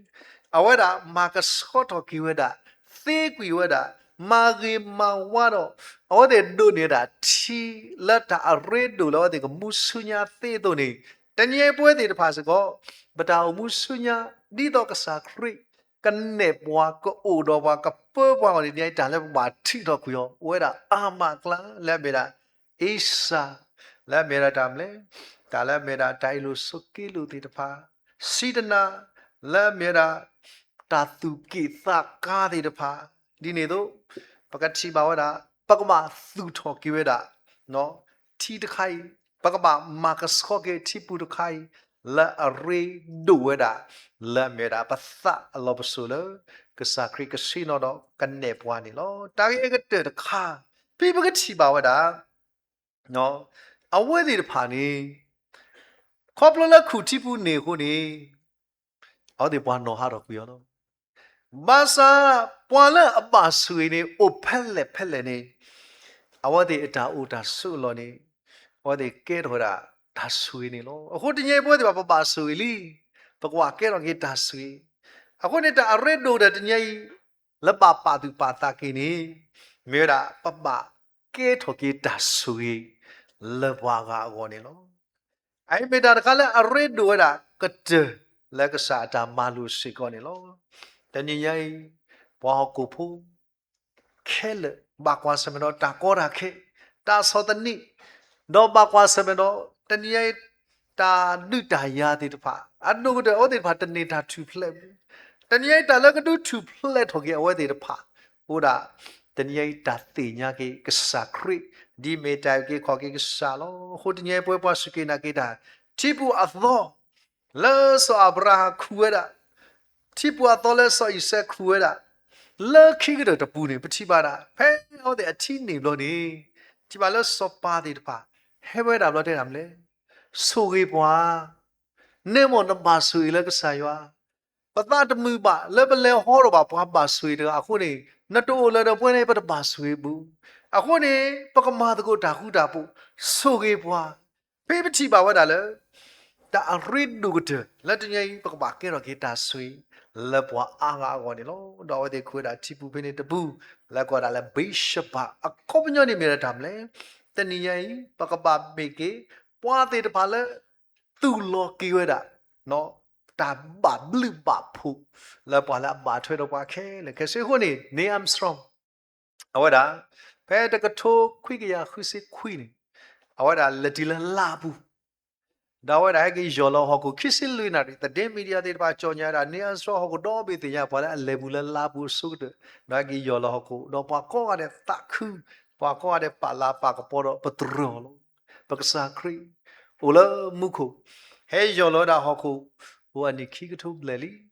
အဝဲဒၣ်မၤကဆှီထီၣ်က့ၤဝဲဒၣ်, သ့ကွံာ်ဝဲဒၣ်, မၤဂ့ၤမၤဝါဒီး အဝဲသ့ၣ်ဒိးန့ၢ်ဒၣ်ထံလၢတၢ်အရ့ဒိၣ်လၢအဝဲသ့ၣ်ကမူဆူညါသ့အသိးန့ၣ်, တနံၤညါအံၤပဝဲသ့ၣ်တဖၣ်စ့ၢ်ကီး ပတၢ်အိၣ်မူဆူညါ ဒ်သိးကစၢ်ခရံာ် ကနဲၣ်ပှၤ ကအိၣ်ဒီးပှၤ ကပၢပှၤအဂီၢ်န့ၣ် တနံၤညါအံၤတၢ်လၢပဘၣ်ထုးထီၣ်ကွံာ်အီၤ အိၣ်ဝဲဒၣ်အါမးအကျါ လၢအမ့ၢ်ဒၣ် အ့စၢ်, လၢအမ့ၢ်ဒၣ်တၢ်မနုၤလဲၣ်, တၢ်လၢအမ့ၢ်ဒၣ်တၢ်အ့ၣ်လိာ်ဆိးက့လိာ်သ့ၣ်တဖၣ်, ဆံးတနၤ, လၢအမ့ၢ်ဝဲဒၣ် တၢ်သူၣ်က့ၣ်သးကါသ့ၣ်တဖၣ်, ဒ်န့ၣ်အသိး ပကထံၣ်ဘၣ်ဝဲဒၣ် ပကဘၣ်သူၣ်ထီၣ်က့ၤဝဲဒၣ် ထံတခါအံၤ, ပကဘၣ်မၤကဆှီက့ၤထံပူၤတခါအံၤ လၢအရ့ဒိၣ်ဝဲဒၣ် လၢအမ့ၢ်ဝဲဒၣ်ပသးအလီၢ်ပစိာ်လၢ ကစၢ်ခရံာ်ကဆှံနီၤဒီးကနဲၣ်ပှၤန့ၣ်လီၤ. တၢ်ဂ့ၢ်အကတၢၢ်တခါ ဖဲပကထံၣ်ဘၣ်ဝဲဒၣ် အဝဲသ့ၣ်တဖၣ်န့ၣ် ခီဖျိလၢခူၣ်ထံပူၤန့ၣ်အဃိန့ၣ် အဝဲသ့ၣ်ပှၤနီၣ်ဟးထီၣ်ကွံာ်အီၤလီၤ. ဘၣ်ဆၣ်ပှၤလၢအဘၣ်ဆိၣ်ဂ့ၤန့ၣ် အိၣ်ဖဲလဲၣ်ဖဲလဲၣ်န့ၣ် အဝဲသ့ၣ်အတၢ်အိၣ်တၢ်ဆိးအလီၢ်န့ၣ် အဝဲသ့ၣ်ကဲထီၣ်ဝဲဒၣ်တၢ်ဆိၣ်ဂ့ၤန့ၣ်လီၤ. အဃိတနံၤအံၤပဝဲသ့ၣ်တဖၣ် ပဘၣ်ဆိၣ်ဂ့ၤလံ, ပကဘၣ်ကဲထီၣ်က့ၤတၢ်ဆိၣ်ဂ့ၤ, အဃိန့ၣ်တၢ်အရ့ဒိၣ်ဒီးတနံၤအံၤ လၢဘၣ်ပာ်သူၣ်ပာ်သးက့ၤန့ၣ် မ့ၢ်ဝဲဒၣ်ပဘၣ်ကဲထီၣ်က့ၤတၢ်ဆိၣ်ဂ့ၤ လၢပှၤဂၤအဂီၢ်န့ၣ်လီၤ. အအံၤမ့ၢ်တၢ်တခါလၢအရ့ဒိၣ်ဝဲဒၣ်ကတၢၢ် လၢကစၢ်အတၢ်မၤလိာ်စ့ၢ်ကီးန့ၣ်လီၤ. တနံၤညါအံၤ ပှၤဟီၣ်ခိၣ်ဖိ ခဲလၢာ် ဘၣ်ကွၢ်ဆၢၣ်မဲာ်ဒီးတၢ်ကီတၢ်ခဲ, တၢ်ဆီၣ်သနံး, ဒီးဘၣ်ကွၢ်ဆၢၣ်မဲာ်ဒီး တနံၤညါအံၤ တၢ်ဒုးတၢ်ယၤသ့ၣ်တဖၣ် အဒိၣ်ကတၢၢ်အဝဲသ့ၣ်တဖၣ်တန့ၢ်တၢ်ထူၣ်ဖျဲးဘၣ်. တနံၤညါအံၤတၢ်လၢကဒုးထူၣ်ဖျဲးထီၣ်က့ၤအဝဲသ့ၣ်တဖၣ် အိၣ်ဒၣ် တနံၤညါအံၤတၢ်သ့ၣ်ညါက့ၤကစၢ်ခရံာ် ဒ်အမ့ၢ်တၢ်အုၣ်က့ၤခီၣ်က့ၤကစၢ်လီၤ. အဃိတနံၤညါအံၤပဝဲပှၤစူၢ်က့ၤနာ်က့ၤတၢ် ထံပူၤအသီ လၢစီၤအၤဘြၤဟၣ်ခူၣ်ဝဲဒၣ်, ထံပူၤအသီလၢစီၤအံၤစဲးခူၣ်ဝဲဒၣ်, လၢခံကတၢၢ်တပူၤန့ၣ် ပထံၣ်ဘၣ်ဒၣ် ဖဲအဝဲသ့ၣ်အထံန့ၢ်ဘျီန့ၣ် ထံၣ်ဘၣ်လၢစီၤပၤသ့ၣ်တဖၣ် ဟဲဝဲဒၣ်ဘျီတဲဒၣ်မနုၤလဲၣ်, ဆိၣ်ဂ့ၤပှၤ, နဲမ့ၢ်နဘၣ်ဆိၣ်ဂ့ၤလၢကစၢ်ယွၤ ပသးတမုာ်ဘၣ်လၢပလဲၤဟီထီၣ်ဘၣ်ပှၤဘၣ်ဆိၣ်ဂ့ၤတဂၤအဃိန့ၣ် နတအိၣ်လၢၤဒီးပဝဲန့ၣ် ပတဘၣ်ဆိၣ်ဂ့ၤဘၣ်. အဃိန့ၣ် ပကမၤသကိးတၢ်ဃူတၢ်ဖိး ဆိၣ်ဂ့ၤပှၤ, ဖဲပထံၣ်ဘၣ်ဝဲဒၣ်လၢ တၢ်အရ့ဒိၣ်ကတၢၢ် လၢတနံၤအံၤ ပကဘၣ်ကဲထီၣ်က့ၤတၢ်ဆိၣ်ဂ့ၤ လၢပှၤအါဂၤအဂီၢ်န့ၣ်လီၤ. ဒီးအဝဲသ့ၣ်ခူၣ်ဝဲဒၣ်ထံပူၤဖဲန့ၣ်တပူၤ လၢကိးဒၣ်လၢ ဘ့းရှဘၤ အခီပညီန့ၣ်မ့ၢ်ဒၣ်တၢ်မနုၤလဲၣ်, တနံၤညါအံၤ ပကဘၣ်မ့ၢ်က့ၤ ပှၤသ့ၣ်တဖၣ်လၢ သူၣ်လီၤက့ၤဝဲဒၣ် တၢ်ဘၣ်ဘျုးဘၣ်ဖှိၣ် လၢပှၤလၢအဘၣ်ထွဲဒီးပှၤခဲလၢာ်ခဲဆ့အဃိန့ၣ် Neil Armstrong အဝဲဒၣ် ဖဲတကထိခွံကယၤဃုဆံခွံန့ၣ် အဝဲဒၣ်လဲၤတုၤလၢလါပူၤ ဒီးအဝဲဒၣ်ဟဲက့ၤယီၢ်လီၤဟီၣ်ခိၣ်ခံဆံလွံၢ်နၣ်ရံၣ်, သတင်းမီဒီယာသ့ၣ်တဖၣ် ကြေညာဝဲဒၣ် Neil Armstrong ဟီၣ်ခိၣ်ဒီဘ့ၣ်သ့ၣ်ညါ ပှၤလၢအလဲၤပူၤလၢလါပူၤအဆိကတၢၢ် ဒီးဟဲက့ၤယီၢ်လီၤဟီၣ်ခိၣ် ဒီးပှၤကိးဂၤဒဲးသးခု, ပှၤကိးဂၤဒဲးပာ်လၤပာ်ကပီၤဒီးပတြၢၤအီၤလီၤ. ပကစၢ်ခရံာ် အိၣ်လၢမူခိၣ် ဟဲယီၢ်လီၤဝဲဒၣ်ဟီၣ်ခိၣ် အိၣ်အနံၣ်ခံကထိဘျဲၣ်လံ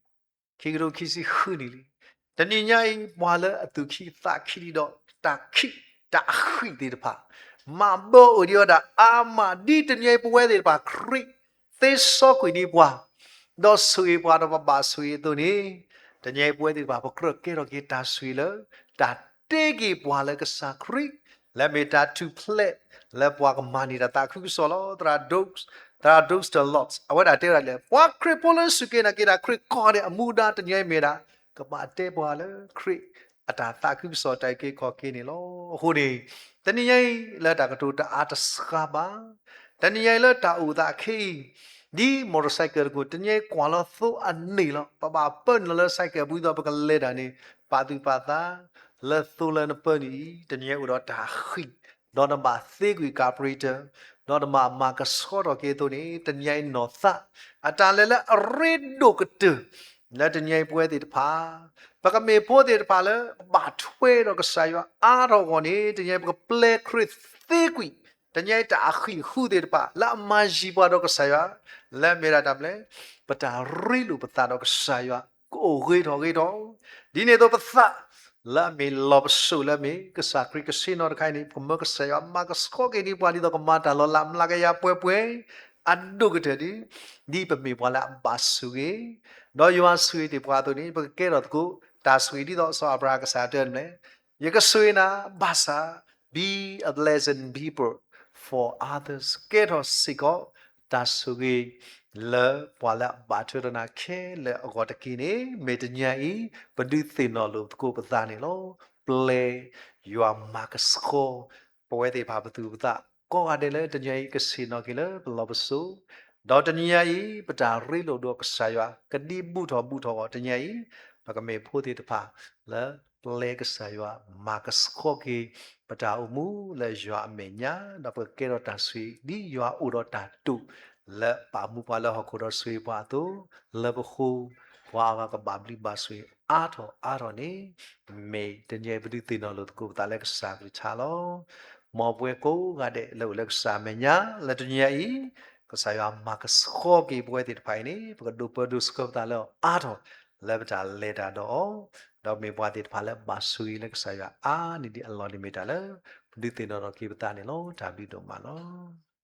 ခံကထိခံဆံဃုနံၣ်လံ. တနံၤညါအံၤ ပှၤလၢအသူၣ်ခံသးခံလံဒီး တၢ်ခံးတၢ်အဃံးသ့ၣ်တဖၣ် မၤဘၢအိၣ်ဒံးဝဲဒၣ်အါမး ဒ်တနံၤအံၤပဝဲသ့ၣ်တဖၣ် ခရံာ်သ့စီကွံာ်န့ၢ်ပှၤ ဒီးဆိၣ်ဂ့ၤပှၤဒီးပဘၣ်ဆိၣ်ဂ့ၤအသိးန့ၣ် တနံၤအံၤပဝဲသ့ၣ်တဖၣ် ပကြၢးကဲထီၣ်က့ၤတၢ်ဆိၣ်ဂ့ၤလၢ တၢ်တ့က့ၤပှၤလၢကစၢ်ခရံာ် လၢအမ့ၢ်တၢ်ထူၣ်ဖျဲး လၢပှၤကမၤန့ၢ်တၢ်သးခုကစီၣ်လီၤ. သရၣ် Doctor Lord အဝဲဒၣ်တဲဝဲဒၣ်လၢ ပှၤခရံာ်ဖိလၢစူၢ်က့ၤနာ်က့ၤတၢ်ခရံာ်ကိးဂၤဒဲးအမူဒါတနံၤအံၤမ့ၢ်ဒၣ် ကဘၣ်တဲပှၤလၢခရံာ်အတၢ်သးခုကစီၣ်တၢ်အုၣ်က့ၤခီၣ်က့ၤန့ၣ်လီၤ. အဃိန့ၣ် တနံၤအံၤလၢတၢ်ကတိၤတအါတစှၤဘၣ် တနံၤအံၤလၢတၢ်အိၣ်သးခဲအံၤ ဒ် motorcycle တကိး တနံၤအံၤကွၢ်လၢသိအန့ၣ်လီၤ. ပဘၣ်ပၢနုာ်လီၤလၢ cycle ပူၤဒ်သိးပကလဲၤတၢ်န့ၣ် ပာ်သူၣ်ပာ်သး လၢသိလၢနပၢနုာ်အံၤ တနံၤအံၤအိၣ်ဒီးတၢ်ဃံၣ် ဒီးနဘၣ်သ့ကွံာ် carburetor ဒီးနဘၣ်မၤကဆှီထီၣ်က့ၤအသိးန့ၣ် တနံၤအံၤနီၢ်သး အတၢ်လဲၤလၢအရ့ဒိၣ်ကတၢၢ် လၢတနံၤအံၤပဝဲသ့ၣ်တဖၣ် ပကမ့ၢ်ဖိသ့ၣ်တဖၣ်လၢ ဘၣ်ထွဲဒီးကစၢ်ယွၤအါထီၣ်အဂီၢ်န့ၣ် တနံၤအံၤပကပျဲခရံာ်သ့ကွံာ် တနံၤအံၤတၢ်အဃံၣ်ဃုသ့ၣ်တဖၣ် လၢအမၤယံၤပှၤဒီးကစၢ်ယွၤ လၢအမ့ၢ်ဒၣ်တၢ်မနုၤလဲၣ် ပတၢ်ရ့လိာ်ပသးဒီးကစၢ်ယွၤ ကအိၣ်ဂ့ၤထီၣ်ဂ့ၤထီၣ် ဒ်န့ၣ်အသိးပသး လၢအမ့ၢ်လီၢ်ပစိာ်လၢအမ့ၢ် ကစၢ်ခရံာ်ကဆ့ၣ်နီၤတခါအံၤန့ၣ် ပကမၢကစၢ်ယွၤမၤကဆှီက့ၤဒံးပှၤဒ်သိးကမၤတၢ်လီၤလးမျးကယၤပှဲၤပှဲၤ အဒိၣ်ကတၢၢ်ဒ် ဒ်ပမ့ၢ်ပှၤလၢအဘၣ်ဆိၣ်ဂ့ၤ ဒီးယွၤဆိၣ်ဂ့ၤတ့ၢ်ပှၤအသိးန့ၣ် ပကကဲထီၣ်သကိး တၢ်ဆိၣ်ဂ့ၤဒ်သိးစီၤအၤဘြၤဟၣ်ကစၢ်ယွၤတဲန့ၣ် ယကဆိၣ်ဂ့ၤနၤ ဘၣ်ဆၣ် be a blessing people for others ကဲထီၣ်စ့ၢ်ကီး တၢ်ဆိၣ်ဂ့ၤ လၢပှၤလၢအဘၣ်ထွဲဒီးနၤခဲလၢာ်အဂီၢ်တက့ၢ်န့ၣ် မ့ၢ်တနံၤအံၤ ပဒုးသ့ၣ်နီၣ်လိာ်သကိးပသးန့ၣ်လီၤ. ပျဲယွၤမၤကဆှီ ပဝဲသ့ၣ်တဖၣ်ပသူၣ်ပသး ကိးဂၤဒဲးလၢတနံၤအံၤ ကဆ့ၣ်နီၤက့ၤလၢပလီၢ်ပစိာ် ဒီးတနံၤအံၤ ပတၢ်ရ့လိာ်ဒီးကစၢ်ယွၤ ကဒံးဘူးထီၣ်ဘူးထီၣ်အဂီၢ် တနံၤအံၤ ပကမ့ၢ်ဖိသ့ၣ်တဖၣ် လၢပျဲကစၢ်ယွၤ မၤကဆှီက့ၤ ပတၢ်အိၣ်မူလၢယွၤအမဲာ်ညါ ဒီးပကကဲထီၣ်တၢ်ဆိၣ်ဂ့ၤ ဒ်ယွၤအိၣ်ဒီးတၢ်တိာ် လၢပာ်မူပှၤလၢဟီၣ်ခိၣ်ဒီးဆိၣ်ဂ့ၤပှၤအသိး လၢပဃိ ပှၤအဂၤကဘၣ်ဘျုးဘၣ်ဆိၣ်ဂ့ၤအါထီၣ်အါထီၣ်န့ၣ် မ့ၢ်တနံၤအံၤပဒုးသ့ၣ်နီၣ်လိာ်သကိးပသးလၢကစၢ်ကလုၢ်ကထါလီၤ. မ်ပဝဲကိးဂၤဒဲးလၢအိၣ်လၢကစၢ်အမဲာ်ညါ လၢတနံၤအံၤ ကစၢ်ယွၤမၤကဆှီက့ၤပဝဲသ့ၣ်တဖၣ်အံၤန့ၣ် ပကဒိးပၢဒိးဆှၢပသးလၢအါထီၣ် လၢပတၢ်လဲၤတၢ်ဒီးအီၤ ဒီးမ့ၢ်ပှၤသ့ၣ်တဖၣ်လၢဘၣ်ဆိၣ်ဂ့ၤလၢကစၢ်ယွၤအါန့ၢ်ဒံးအလီၢ်န့ၣ်မ့ၢ်တၢ်လၢ ပဒုးသ့ၣ်နီၣ်ထီၣ်က့ၤပသးန့ၣ်လီၤ. တၢ်ဘျုးဒိၣ်မးလီၤ.